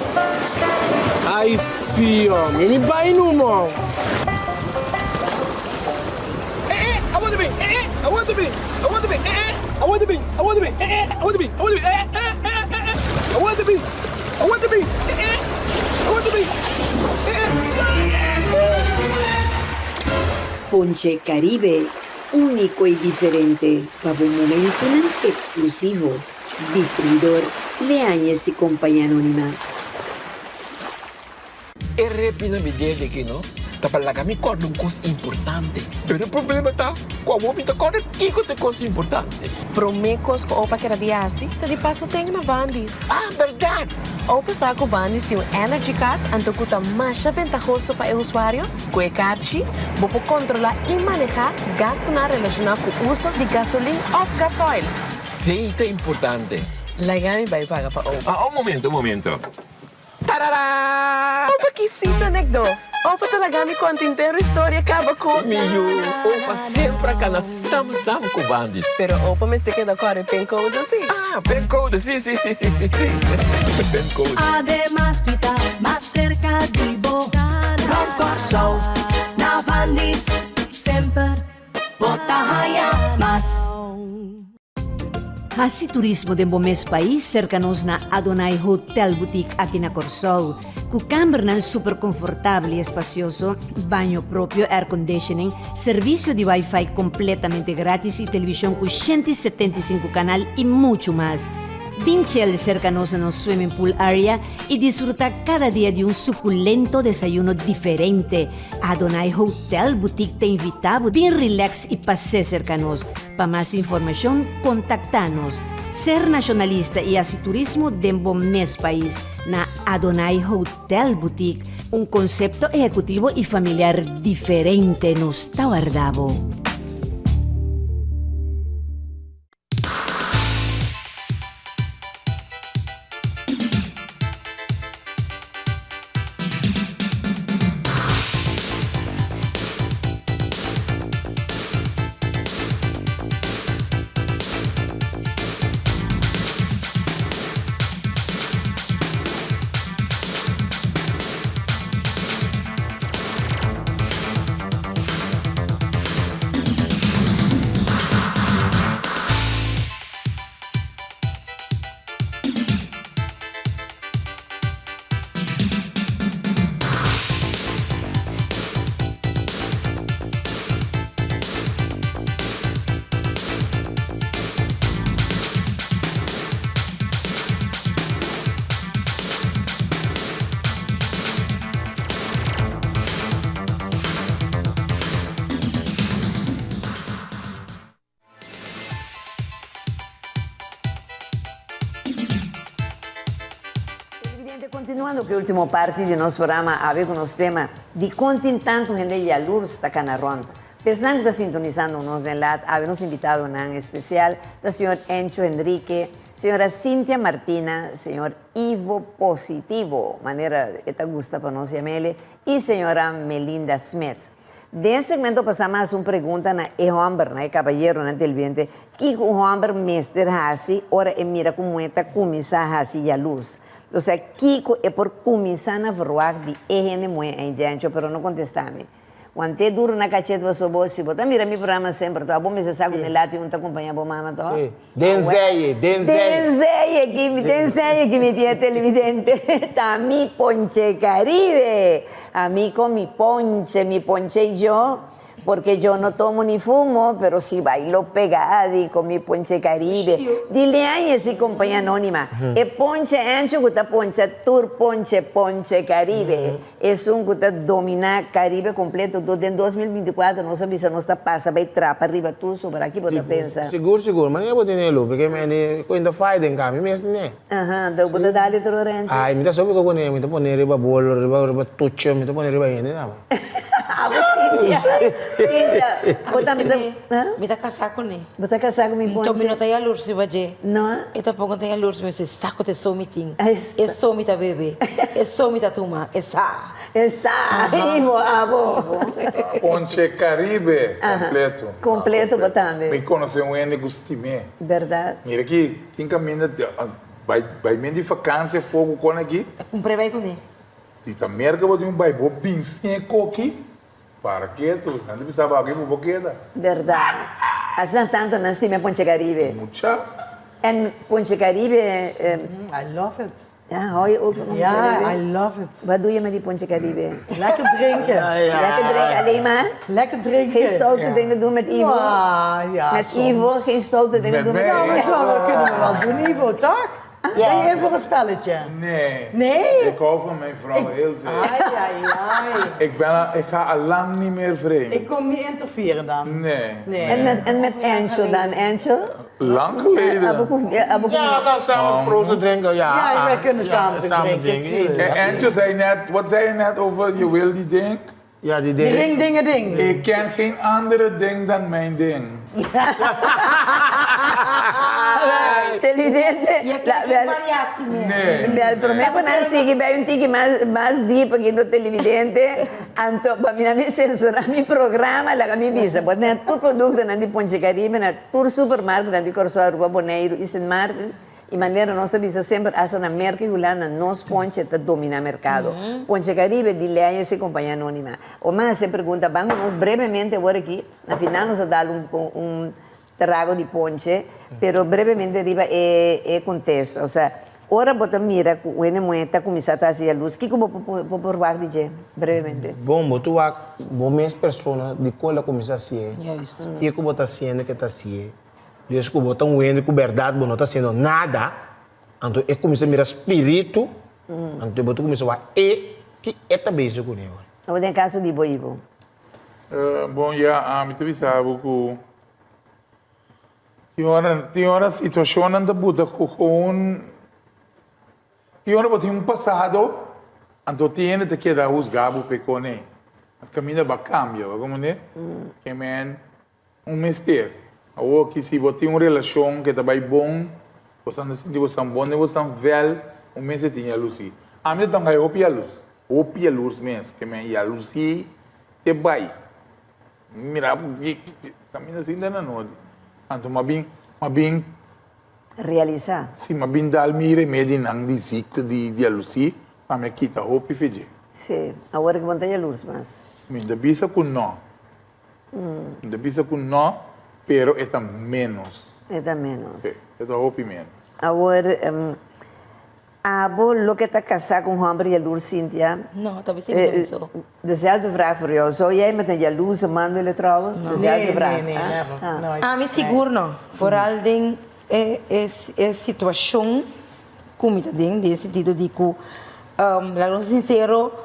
Ai si omi, mi bai numo. Eh eh, awor ta bin, eh eh, awor ta bin, awor ta bin, eh eh, awor ta bin, awor ta bin, eh eh, awor ta bin, awor ta bin, eh eh, eh eh, eh eh, awor ta bin. Awor ta bin! Eh eh! Awor ta bin! Eh eh! Ponche Caribe, úniko i diferente pa bo momentunan eksklusivo. Distribuidor Leañez y Compañía Anónima. E repi na mi dede aki no ta pa laga mi kòrda un kos importante. Pero e problema ta ku awor mi ta kòrda kiko ta e kos importante. Promé kos ku Opa keda di hasi ta di pasa ten na Vandy's. Ah, bèrdat! Opa sa ku Vandy's tin un Energy Card anto ku ta masha ventahoso pa e usuario. Ku e karchi bo por kontrolá i manehá gastunan relashoná ku uso di gasolin òf gasoil. Sí, ta importante. Laga mi bai paga pa Opa. Ah, un momento, un momento. Tarara! Opa kisita nekdo. Opa ta laga mi konta intero historia kaba ku. Mi yu, opa semper a kana sam sam ku Bandis. Pero opa mester keda kòrda e pincode si. Ah, pincode, si, si, si, si, si, si. Pincode. Ademas di ta mas serka di bo, Rònt Kòrsou, na Vandis, semper bo ta haña mas. Hasi turismo den bo mes pais serka nos na Adonai Hotel Boutique aki na Kòrsou. Ku kambernan super konfortabel i espasioso, baño propio, airconditioning, servisio di wifi kompletamente gratis i televishon ku 175 kanal i muchu mas. Bin chel serka nos na nos swimming pool area i disfruta kada dia di un sukulento desayuno diferente. Adonai Hotel Boutique ta invita bo bin relax i pas'é serka nos. Pa mas informashon kontaktá nos. Ser nashonalista i hasi turismo den bo mes pais na Adonai Hotel Boutique, un konsepto ehekutivo i familiar diferente nos ta warda bo. Continuando cu e ultimo parti di nos programa awe cu nos tema Dicon tin tanto hende yalurs ta cana rond? P'esnan cu ta sintonisando nos den lat awe nos invitadonan especial ta señor Encho Henrique, señora Cynthia Martina, señor Ivo Positivo, manera e ta gusta pa nos yam'ele, y señora Melinda Smits. Den segmento pasá mi a hasi un pregunta na e hòmber, na e kabayeronan televidente, kiko un hòmber mester hasi ora e mira ku muhé ta kuminsá hasi yalurs? Osea, kiko e por kuminsá na verwagt di e hende muhé ei? Djencho pero no kontestá mi. Want'é duru na kachet paso bo, si bo ta mira mi programa semper to, abo mester sa ku den lati un ta kompañá bo mama to. Sí. Den zeye, den zeye. Den zeye ki, den zeye ki mi tin e televidente ta mi ponche Caribe. Ami con mi ponche, mi ponche y yo, porque yo no tomo ni fumo, pero si bailo pegadi con mi ponche Caribe. Dile ay esi compañía anónima, e ponche ancho cu ta poncha tur ponche, ponche Caribe. Esun cu ta domina Caribe completo tot den 2024 nos a bisa nos ta pasa bay trapa riba tur sobra aki bo ta pensa. Sigur sigur manera bo tene lo porque mi di cu inta fai den cami mes tene. Aha enton bo ta dal otro renchi. Ay mi ta sobi cu cune mi ta pone riba bolo riba riba tucho mi ta pone riba hende tambe. Abo Cynthia Cynthia bo tambe ta. Mi ta casa cune. Bo ta casá cu mi ponche? Nto mi no ta yalurs riba dje. No? E tampoco no ta yalurs mi si sa cu ta e so mi tin. E so mi ta bebe. E so mi ta tuma. E sa. E sa. Ivo, abo. Ponche Caribe completo. Completo bo tambe. Mi conoce un hende cu stim'é. Berdad. Mira aki, tin caminda bai bai men di vakantie afó cu con aki. Ta cumpr'é bai cuné. Di ta merca bo tin un bai bo bin sin e coki. Para ketu, nan ta bisa bo aki bo por keda. Berdad. Asina tanto nan stima Ponche Caribe. Mucha. En Ponche Caribe. I love it. Ja, hou je ook van Ponche Caribe? Ja, I love it. Wat doe je met die Ponche Caribe? Lekker drinken. Lekker drinken, alleen maar? Lekker drinken. Geen stoute dingen doen met Ivo? Ja, ja, Met Ivo, geen stoute dingen doen met Ivo? Ja, maar dat kunnen we wel doen, Ivo, toch? Ben je in voor een spelletje? Nee. Nee? Ik hou van mijn vrouw heel veel. Ai, ai, ai. Ik, ben al, ik ga al lang niet meer vreemd. Ik kom niet interfereren dan. Nee. nee. En met, en met Encho dan, Encho? Lang geleden. Ja, we gaan samen proosten drinken, ja. Ja, wij kunnen samen drinken. En Encho zei net, wat zei je net over je wil die ding? Ja, die ding. Die ring dingen ding. Ik ken geen andere ding dan mijn ding. Televidente. Je hebt geen variatie meer. Nee. Wel, promé ku nan sigui bai un tiki mas mas diep aki no televidente, anto pa mi nan mi sensurá mi programa laga mi bisa bo na tur produktonan di Ponche Caribe na tur supermarketnan di Kòrsou, Aruba, Boneiru i Sint Maarten. I manera nos ta bisa semper asta na Merka i Hulanda nos ponche ta domina merkado. Ponche Caribe di Leia si Compañia Anonima. O mas hasi e pregunta ban ku nos brevemente awor aki, na final nos a dal un un trago di ponche, pero brevemente riba e e kontesta. Osea, ora bo ta mira ku un hende muhé ta kuminsá ta hasi yaluz, kiko bo por por wak di dje? Brevemente. Bon, bo ta wak bo mes persona dikon el a kuminsá hasié, kiko bo ta hasiendo ke ta hasié. Dios ku bo ta un hende ku bèrdat bo no ta hasiendo nada, anto e kuminsá mira spiritu, anto bo ta kuminsá wak e ki e ta bezig kuné ora. Abo den kaso di bo Ivo? Bon ya, ami ta bisa bo ku tin ora tin ora situashonnan ta buta ku un tin ora bo tin un pasado anto tin hende ta keda husga bo p'e kone kaminda bo a kambia bo a komprende? Ke men Un mester. Awor ki si bo tin un relashon ke ta bai bon, bosan ta sinti bosan bon den bosan vèl, un mester tin yalusí. Ami ta tonga hopi yalus, hopi yalus mes, ke men yalusí te bai. Mi mira bo ki ki kaminda sinta na noti. Anto m'a bin, m'a bin. Realisá. Si, m'a bin dal mi remedinan di zikte di yalusí, pa mi a kita hopi fedje. Si, awor ke bo no ta yalurs mas. Mi ta bisa ku no. Mi ta bisa ku no, pero e ta ménos. E ta ménos. Sí, e ta hopi ménos. Awor, abo loke ta kasá ku un hòmber yalurs, Cynthia? No, ta bisa mi ta bisa. Dezelfde vraag voor jou. Zou jij met een jaloerse man willen trouwen? No. Dezelfde vraag. Nee, nee, never. Nooit. Ami sigur no. Vooral den e e situashon ku mi ta den, den e sentido di ku, laga nos ser sinsero,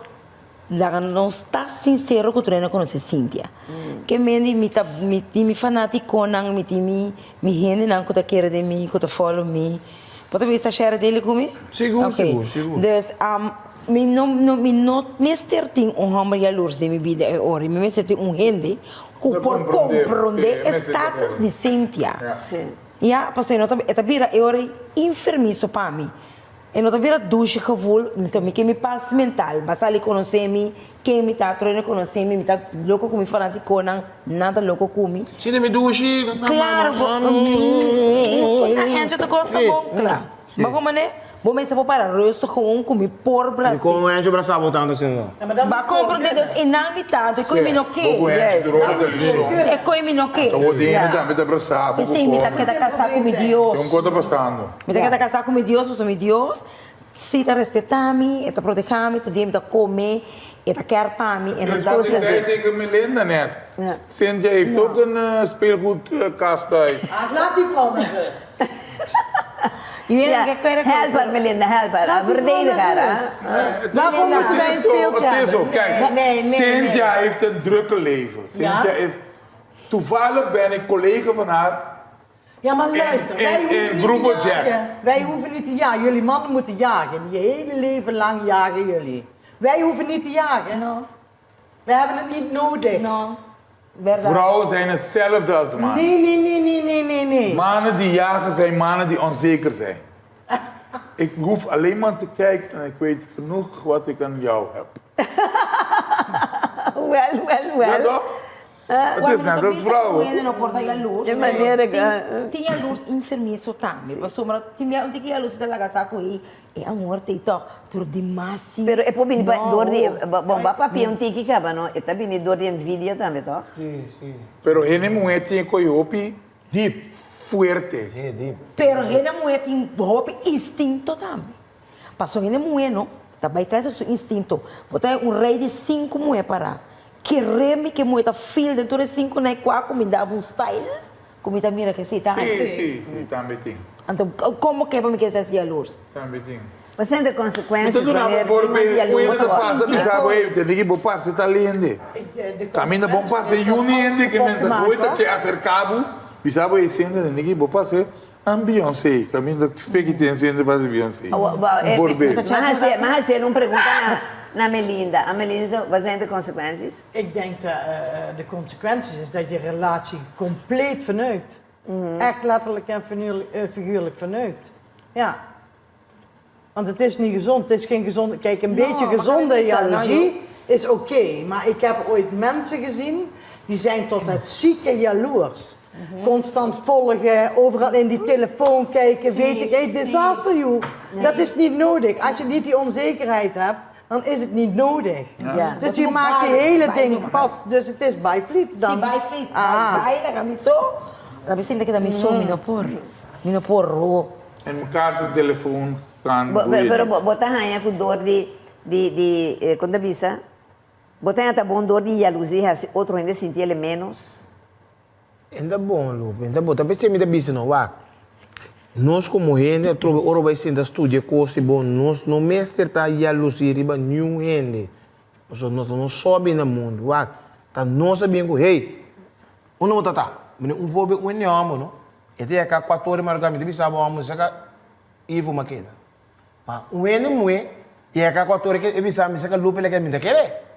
Laga nos ta sincero cu tur hende conoce Cynthia. Ke mende mi ta mi tin mi fanaticonan, mi tin mi mi hendenan cu ta kere den mi, cu ta follow mi. Bo ta bisa share dele ku mi? Sigur, Ok. sigur, sigur. Dus, mi no, no, mi no mester tin un hòmber yalurs den mi bida e ora. Mi mester tin un hende ku Ta por komprondé, komprondé sí, e e mester ta status di komprondé. Cynthia. Ja. Sí. Ya, pasobra e no ta, e ta bira e ora enfermiso pa mi. E no ta bira dushi gevoel, mi ta mi ke mi pas mental. Ba sali konosé mi, ken mi ta, troe no konosé mi, mi ta loko ku mi fanatikonan, nan ta loko ku mi. Si mi dushi. Klaro bo, na Angel ta kosta bon, kla. Bo komo ne? Bo mester por para rustig gewoon ku mi por bras'é. Di kon Angel brasá bo tantu asina? Ba komprondé dus e nan mi tantu, e koe mi no ke. Bo ku Angel duró di televishon. E koe mi no ke. Ta bo dene tambe ta brasá bo ku P'esei mi ta kome. keda kasá ku mi Dios. Tin un kos ta pasando. Mi ta keda kasá ku mi Dios pasobra mi Dios si ta respetá mi, e ta protehá mi, tur dia mi ta kome, e ta kèr pa mi, e no Es ta wat ik zei tegen Melinda net. Cynthia heeft ook een speelgoedkast thuis. Ach, laat die vrouw met rust. Ja, help haar Melinda, help haar. Laat die vrouw Verdedig met haar, hè. rust. Waarvoor moeten wij een speeltje Het is zo, hebben? kijk. Nee, nee, nee. Cynthia heeft een drukke leven. Ja? Cynthia is... Toevallig ben ik collega van haar. Ja, maar luister, In- wij in- hoeven in niet Grupo te Jack. jagen. Wij hoeven niet te jagen. Jullie mannen moeten jagen. Je hele leven lang jagen jullie. Wij hoeven niet te jagen. No. We hebben het niet nodig. No. Bèrdat. Vrouwen zijn hetzelfde als mannen. Nee, nee, nee, nee, nee, nee, nee. Mannen die jagen zijn mannen die onzeker zijn. Ik hoef alleen maar te kijken en ik weet genoeg wat ik aan jou heb. Wel, wel, wel. Ja toch? Het is net als vrouwen. Hende no por ta yalurs. De manera que- Tin yalurs enfermizo tambe. Pasobra tin bia un tiki yalurs ta laga sa ku e e amor ta ei tòg. Pero dimas si. Pero e por bini pa No. dor di, bon, ba papia un tiki kaba no, e ta bini dor di envidia tambe tòg? Sí, sí. Pero hende muhé tin e koe hopi Diep. fuerte. Sí, diep. Pero hende muhé tin hopi instinto tambe. Pasobra hende muhé no ta bai tras di su instinto. Bo ta un rei di sinku muhé pará. Kere mi ke muhé ta feel den tur e sinku na e kua ku mi da bo un style ku mi ta mira ke si ta Sí, hasi. sí, sí, tambe tin. Anto komo ke pa mi ke ser yalurs? Tambe tin. Wat zijn de Mi ta consecuenties duna bo wanneer voorbeeld, iemand hoe jaloers ta wordt? fasa bisa bo, hey, tende ki bo parce ta lende. Caminda bon parce yuni hende ke men ta gooi ta ke acerca bo, bisa bo, hey, sende tende ki bo parce An Beyoncé, caminda fe ki ten sende parce Beyoncé. Un voorbeeld. Mag hacer un pregunta na na Melinda. A Melinda, wat zijn de consecuenties? Ik denk dat de consequenties is dat je relatie compleet verneukt. Echt letterlijk en figuurlijk verneukt. Ja. Want het is niet gezond. Het is geen gezonde. Kijk, een No, beetje maar gezonde kan je niet zeggen, nou, jaloezie is oké. Maar ik heb ooit mensen gezien die zijn tot het zieke jaloers. Constant volgen, overal in die telefoon kijken, Zie, weet ik. Hey, zie. disaster, joh. Dat is niet nodig. Als je niet die onzekerheid hebt, dan is het niet nodig. Ja. Dus je maakt die hele ding pad. Dus het is bij Vliet dan. Si, bai flit, Ah. bai bai laga mi so. Laga mi sinti ku ta mi so, mi no por. Mi no por ro. En mekaar su telefoon gaan Bo, doe je pero niet. bo, bo ta haña ku dor di, di, di, eh, kon ta bisa? Bo ta haña ta bon dor di yaluzi hasi otro hende sinti el ménos? En ta bon, Lope, en ta bon. Ta p'esei mi ta bisa no, wak, nos komo hende atrobe ora bai sinta studia kos di bon, nos no mester ta yaluzi riba niun hende. Pasobra nos no sobi na mundu, wak, ta nos a bin ku, hey, unda bo ta ta? Mi un voorbeeld, un hende hòmber, no? E ta yega kuator di madrugá, mi ta bisa bo hòmber, saka Ivo Makeda. Ma un hende muhé yega kuator e bisa mi saka Lupe leke mi ta kere.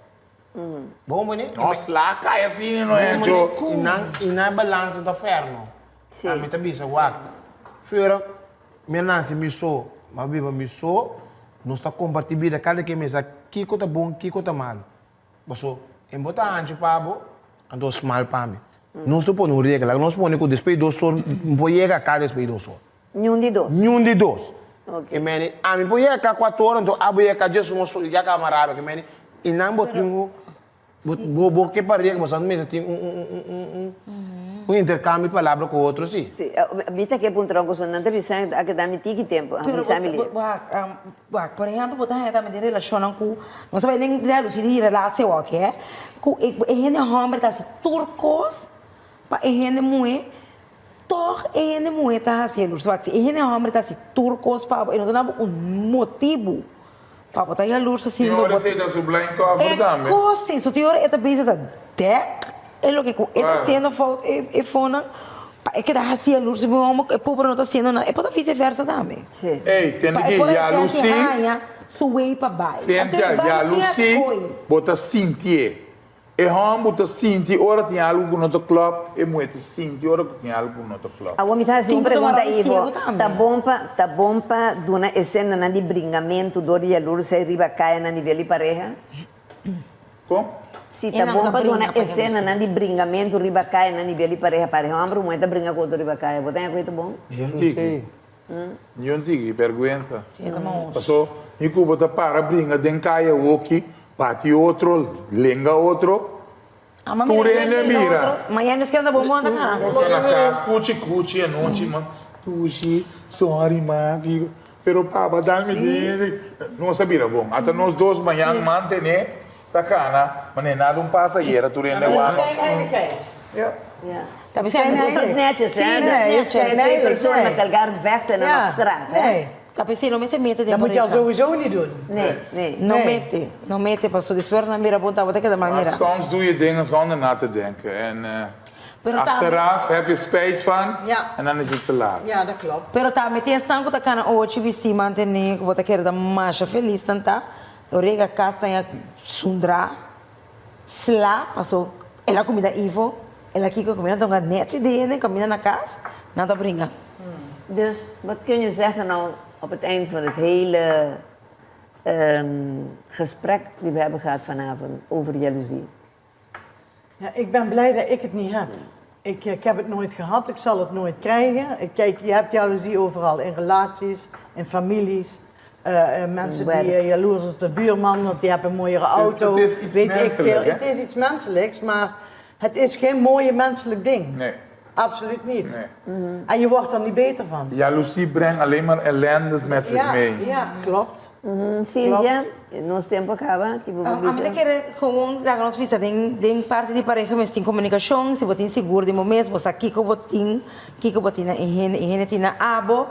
Bo mane? No sla kai asina no Encho. I nan i nan balans no ta fair no. Sí. Ami ta bisa wak, fuera mi a nase mi so, mi a biba mi so, nos ta kompartí bida kada ken mesa kiko ta bon kiko ta malu. Paso e bo ta hanchu pa bo, anto smal pa mi. Nos ta pone un regla, laga nos pone ku despues di dos or, mi por yega ka despues di dos or. Niun di dos. Niun di dos. Ok. E meni, ami por yega ka kuater or, anto abo yega ka djes un or, ya kaba rabia. Ke meni, i nan bo tin ku, bo bo bo ke pa regla, boso mester tin un un un un un un interkambio di palabra ku otro si. Si, mi ta ke puntra un koson, nan ta bisa a keda mi tiki tempu, a Pero bisa mi bo, li. wak, wak, por ehempel bo ta haña tambe den relashonnan ku, nos ta bai den relusi di relatie wak, hè, ku e e hende hòmber ta hasi tur kos pa e hende muhé, tòg e hende muhé ta hasi jaloers. Wak, si e hende hòmber ta hasi tur kos pa bo, e no ta duna bo un motibu pa bo ta jaloers asina. Tin ora esei ta su blind cover E tambe. kos si, so tin ora e ta bisa ta dèk e loke ku e ta hasiendo fout e fonan. Pa e keda hasi yalurs riba un hòmber ku e pober no ta hasiendo nada. E por ta vise versa tambe. Ey, tende Pa e ki por a yalusí, chèns di haña su wey pa bai. Anto Cynthia, e bai sin yalusí hasi ko'i. bo ta sintié. E hòmber ta sinti ora tin algu ku no ta klòp, e muhé ta sinti ora ku tin algu ku no ta klòp. Awor mi ta hasi Tin un ku tuma pregunta, ròl di Ivo. siegu tambe. Ta bon pa ta bon pa duna esenanan di bringamentu dor di yalursa riba kaya na nivel di pareha? Kon? Si E ta nan bon ta pa duna bringa pa esenanan di bringamentu riba kaya na nivel di pareha, pareha hòmber ku muhé ta bringa ku otro riba kaya, bo ta haña ku e ta bon? Niun tiki. Niun tiki, bèrgwensa. Si, e ta mahos. Paso, mi ku bo ta para bringa den kaya woki, bati otro, lenga otro, Ama tur mira hende lenga mira. otro, mañana nos keda bon bon ta kana. Nos ta na kas, kuchi kuchi anochi, ma dushi, sorry ma, kiko. Pero papa dal mi dede. Nos a bira bon. Ata nos dos mañan mantené ta kana manera nada un pasa ayera tur hende wak nos. Ja. Ta bisa Dat is netjes, hè? Nee, Dat zijn twee personen met elkaar vechten en op straat, hè? Ta p'esei no mester mete den Dat moet je al pareha. sowieso niet doen. Nee, nee. No mete, no mete pasobra despues nan bira bon tabata keda mal Maar mira. soms doe je dingen zonder na te denken en Pero tambe. Achteraf heb je spijt van Ja. en dan is het te laat. Ja, dat klopt. Pero tambe tin esnan ku ta kana ochi bistí mantené ku bo ta kere ta masha felis nan ta orega kas ta ya sundrá sla paso el a kumida Ivo el a kiko kumida nan ta hunga nèchi di hende kaminda na kas nan ta bringa. Dus wat kun je zeggen nou op het eind van het hele gesprek die we hebben gehad vanavond over jaloezie? Ja, ik ben blij dat ik het niet heb. Ik, ik heb het nooit gehad, ik zal het nooit krijgen. Ik, kijk, je hebt jaloezie overal, in relaties, in families. Eh, eh, mensen die Werk. eh, jaloers zijn op de buurman, want die hebben een mooiere auto. het is iets weet ik veel. menselijk, hè? Het is iets menselijks, maar het is geen mooie menselijk ding. Nee. Absoluut niet. Nee. En je wordt er niet beter van. Jaloezie brengt alleen maar ellende met zich Ja, mee. ja, klopt. Cynthia, nos tempo a caba, ki bo por Ami ta bisa? kere gewoon laga nos bisa den den parti di pareha mes tin komunikashon, si bo tin sigur den bo mes bo sa kiko bo tin, kiko bo tin na e hende, e hende tin na abo,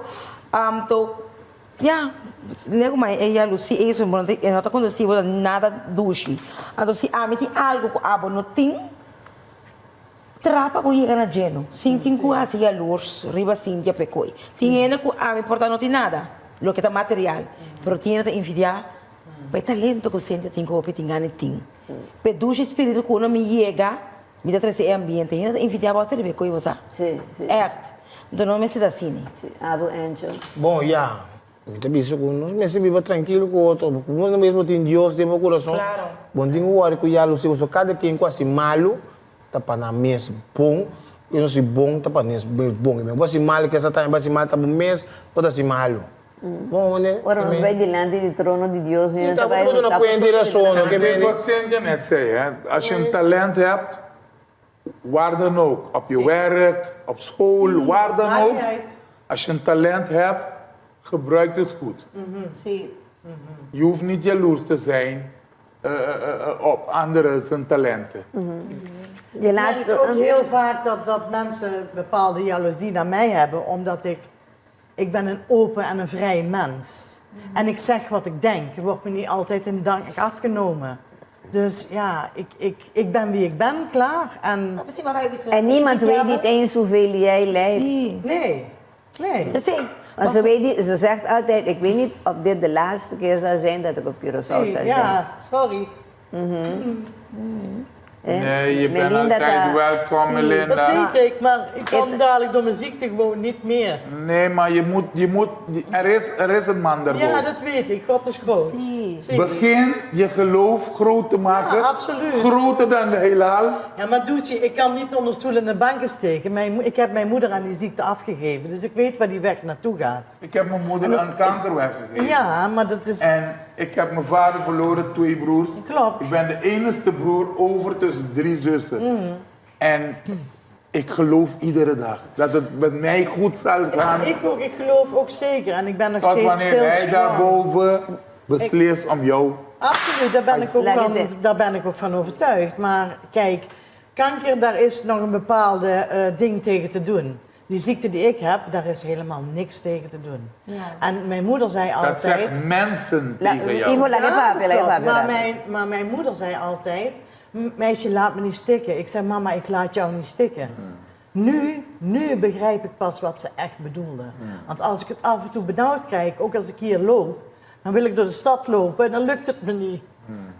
anto ya lego mai e yalusi eso bo no ta e no ta kondusí bo na nada dushi, anto si ami tin algo ku abo no tin. Tra pa bo yega na djeno, sin tin ku hasi yalurs riba Cynthia p'e koi. Tin hende ku ami por ta no tin nada, loke ta material, pero tin hende ta envidiá pa e talento ku Cynthia tin ku hopi tin gana e tin. P'e dushi spiritu ku unda mi yega, mi ta trese e ambiente. Hende ta envidiá bo hasta riba e koi, bo sa. Ègt. Nto no mester ta asina. Abo Encho. Bon, ya. Mi ta bisa ku nos mester biba trankil ku otro. Bo no mes bo tin Dios den bo kurason. Bo no tin ku wòri ku yalusí pasobra kada ken ku hasi malu ta pa nan mes bon i nos hasi bon ta pa nos mes bon. I bo hasi malu kesa tambe bo hasi malu ta bo mes bo ta hasi malu. Bon hende. Ora nos bai dilanti di trono di Dios mi no ta bai Ta duna kuenta i rason Het is wat Cynthia net zei hè, als je een talent hebt Waar dan ook, op je werk, op school, waar dan ook. Als je een talent hebt, gebruik het goed. Je hoeft niet jaloers te zijn op anderen zijn talenten. Je Ik merk ook heel vaak dat, dat mensen bepaalde jaloezie naar mij hebben, omdat ik, ik ben een open en een vrij mens. En ik zeg wat ik denk. Het wordt me niet altijd in dank afgenomen. Dus ja, ik, ik, ik ben wie ik ben, klaar. En, En niemand weet niet eens hoeveel jij lijdt. Nee, nee. Want ze, weet niet, ze zegt altijd, ik weet niet of dit de laatste keer zal zijn dat ik op Curaçao zal zijn. Ja, sorry. Nee, je bent Melinda altijd ta- welkom, Melinda. Dat weet ik, maar ik kan dadelijk door mijn ziekte gewoon niet meer. Nee, maar je moet, je moet, er is, er is een man daarboven. Ja, dat weet ik. God is groot. Zeker. Begin je geloof groot te maken. Ja, absoluut. Groter dan de heelal. Ja, maar Doetie, ik kan niet onder stoelen en de banken steken. Mijn, ik heb mijn moeder aan die ziekte afgegeven, dus ik weet waar die weg naartoe gaat. Ik heb mijn moeder aan kanker weggegeven. Ja, maar dat is... En ik heb mijn vader verloren, twee broers. Klopt. Ik ben de enige broer over tussen drie zussen. Mm. En ik geloof iedere dag dat het met mij goed zal gaan. Ik ook, ik geloof ook zeker. En ik ben nog Tot steeds wanneer stil hij strong. daarboven beslist om jou. Absoluut, daar ben ik ook Laat van, het. daar ben ik ook van overtuigd. Maar kijk, kanker, daar is nog een bepaalde eh, ding tegen te doen. Die ziekte die ik heb, daar is helemaal niks tegen te doen. En mijn moeder zei Dat altijd... zegt mensen La- tegen jou. Ivo, laat Ja, even dat papi, laat klopt. even Maar papi. mijn, maar mijn moeder zei altijd, "M- meisje, laat me niet stikken. Ik zei, mama, ik laat jou niet stikken. Nu, nu begrijp ik pas wat ze echt bedoelde. Want als ik het af en toe benauwd krijg, ook als ik hier loop, dan wil ik door de stad lopen en dan lukt het me niet.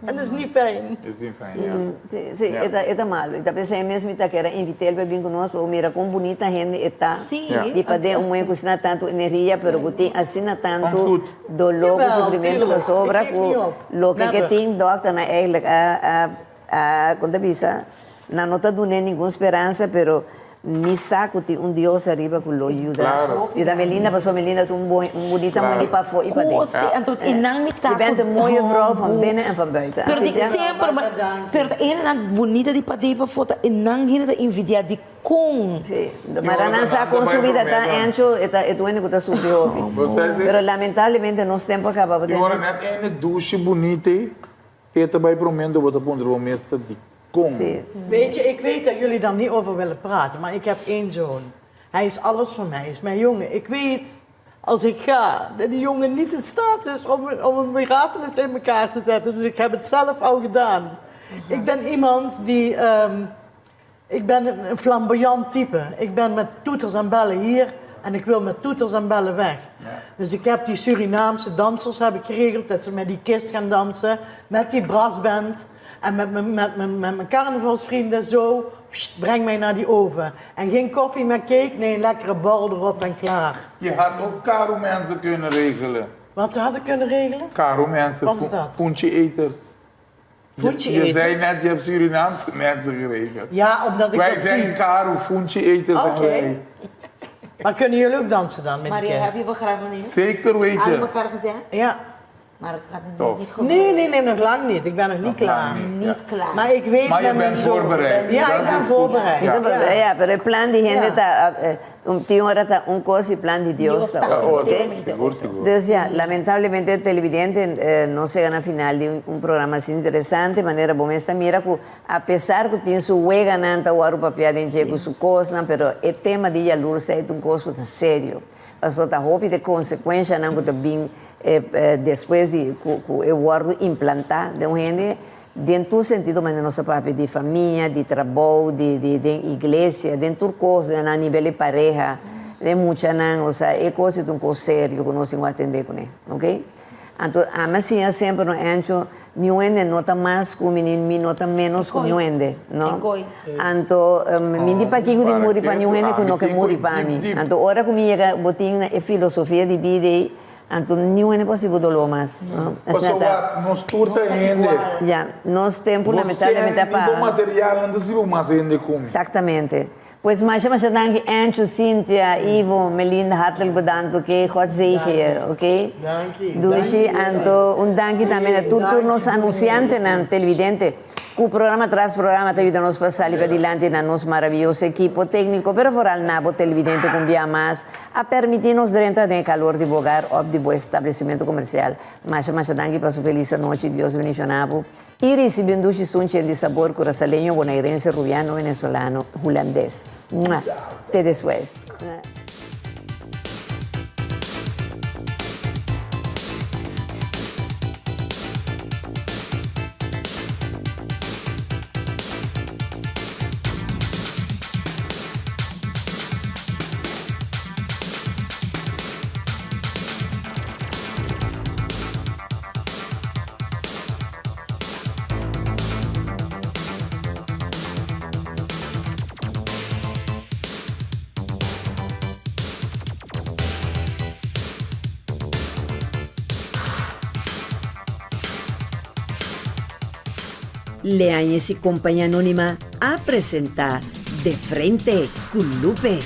En dat is niet fijn. Is niet fijn, ja. Si, si, e ta, e ta malo. I ta pensá mes mi ta kier a invit'el pa bin ku nos pa bo mira kon bunita hende e ta. Sí. Ja. Di pa den un muhé ku asina tantu energia pero ku tin asina tantu Goed. doló ku Jawel, sufrimentu tuurlijk. pasobra Ik geef ku niet op. loke ke Never. tin dòkternan eigenlijk a a a kon ta bisa nan no ta dun'é ningun speransa pero Mi sa cu tin un Dios ariba cu lo yuda. Claro. Yuda Melinda pasobra Melinda ta un bon un bunita Claro. muhe di pafó y paden. Cos, anto e nan mi ta Je bent een mooie vrouw van Hombu. binnen en van buiten. Pero Así di ya. semper, ma, pero ta e nan bunita di paden y pafó ta e nan hende ta envidia di con. Sí, maar nan sa con su vida ta ancho e ta e duende cu ta sufri hopi. Bo sa esei? Pero lamentablemente nos tempo a caba. Tin ora net ene dushi bunita ei. Te ta bai promé bo ta puntra bo mes ta dikon. Sí. Weet je, ik weet dat jullie daar niet over willen praten, maar ik heb één zoon. Hij is alles voor mij, hij is mijn jongen. Ik weet, als ik ga, dat die jongen niet in staat is om, om een begrafenis in elkaar te zetten. Dus ik heb het zelf al gedaan. Ik ben iemand die... ehm, ik ben een, een flamboyant type. Ik ben met toeters en bellen hier en ik wil met toeters en bellen weg. Dus ik heb die Surinaamse dansers heb ik geregeld dat ze met die kist gaan dansen, met die brassband en met mijn, met mijn, met mijn carnavalsvrienden zo. pst, breng mij naar die oven. En geen koffie met cake, nee, een lekkere borrel erop en klaar. Je had ook Karo mensen kunnen regelen. Wat had ik kunnen regelen? Karo mensen, Wat is dat? Funchi-eters. Funchi Je, je zei eters? net, je hebt Surinaamse mensen geregeld. Ja, omdat ik Wij dat zijn zie. Karo, Funchi-eters zijn Oké. wij. Maar kunnen jullie ook dansen dan met die Maria, kerst? heb je begrafenis? Zeker Aan weten. elkaar gezegd? Ja. Maar het gaat niet, Tof. niet gebeuren. Nee, nee, nee, nog lang niet. Ik ben nog niet klaar. Niet klaar. Maar ik weet Maar je met mijn bent zoon- voorbereid. Ja, Dat ik ben is goed. voorbereid. Ja. Ja, pero e plan di hende Ja. ta eh, un tin ora ta un cos y plan di Dios ta Dios ta otro, Oh, ¿ok? sigur, sigur. Dus ja, lamentablemente televidente eh, nos llega na final di un, un programa asina interesante, manera bo mes ta mira cu a pesar cu tin su weganan ta wòrdu papia den dje cu su cosnan, pero e tema di jaloersheid ta un cos cu ta serio. Pasobra ta hopi de consecuencianan cu ta bin eh, eh, despues di cu, cu e wòrdu implanta den un hende, Den tur sentido manera nos a papia di famia, di trabou, di di den iglesia, den tur kos, na nivel di pareha, den muchanan, osea e kos ei ta un kos serio ku nos tin ku atendé kuné, oke. Anto ami a siña semper no Encho, niun hende no ta mas ku mi ni mi no ta ménos ku niun hende, no. Anto mi di pakiko di muri pa niun hende ku no ke muri pa mi. Anto ora ku mi yega bo tin e filosofia di bida ei, Anto niun hende por hasi bo doló mas, no? Asina Pasobra ta. nos tur ta hende. Ya, nos tempu Bo lamentablemente ser a ni bo pa. material no ta sibi mas hende ku mi. Exactamente. Pues masha masha danki Ancho, Cynthia, Ivo, Melinda, hartelijk bedankt, oké? God zegen je, oké? Danki. Dushi, anto un danki tambe na tur tur nos anunciantenan, televidente. Ku programa tras programa ta yuda nos pa sali padilanti na nos maraviyoso ekipo tékniko, pero foral na bo televidente ku un bia mas a permití nos drenta den e kalor di bo hogar òf di bo establesimentu komersial. Masha masha danki pa su felis anochi, Dios bendishoná bo i risibí un dushi sunchi di sabor kurasaleño, bonairense, rubiano, venezolano, hulandes. Mua! Te despues. Leañez y Compañía Anónima a presenta De Frente cu Lupe.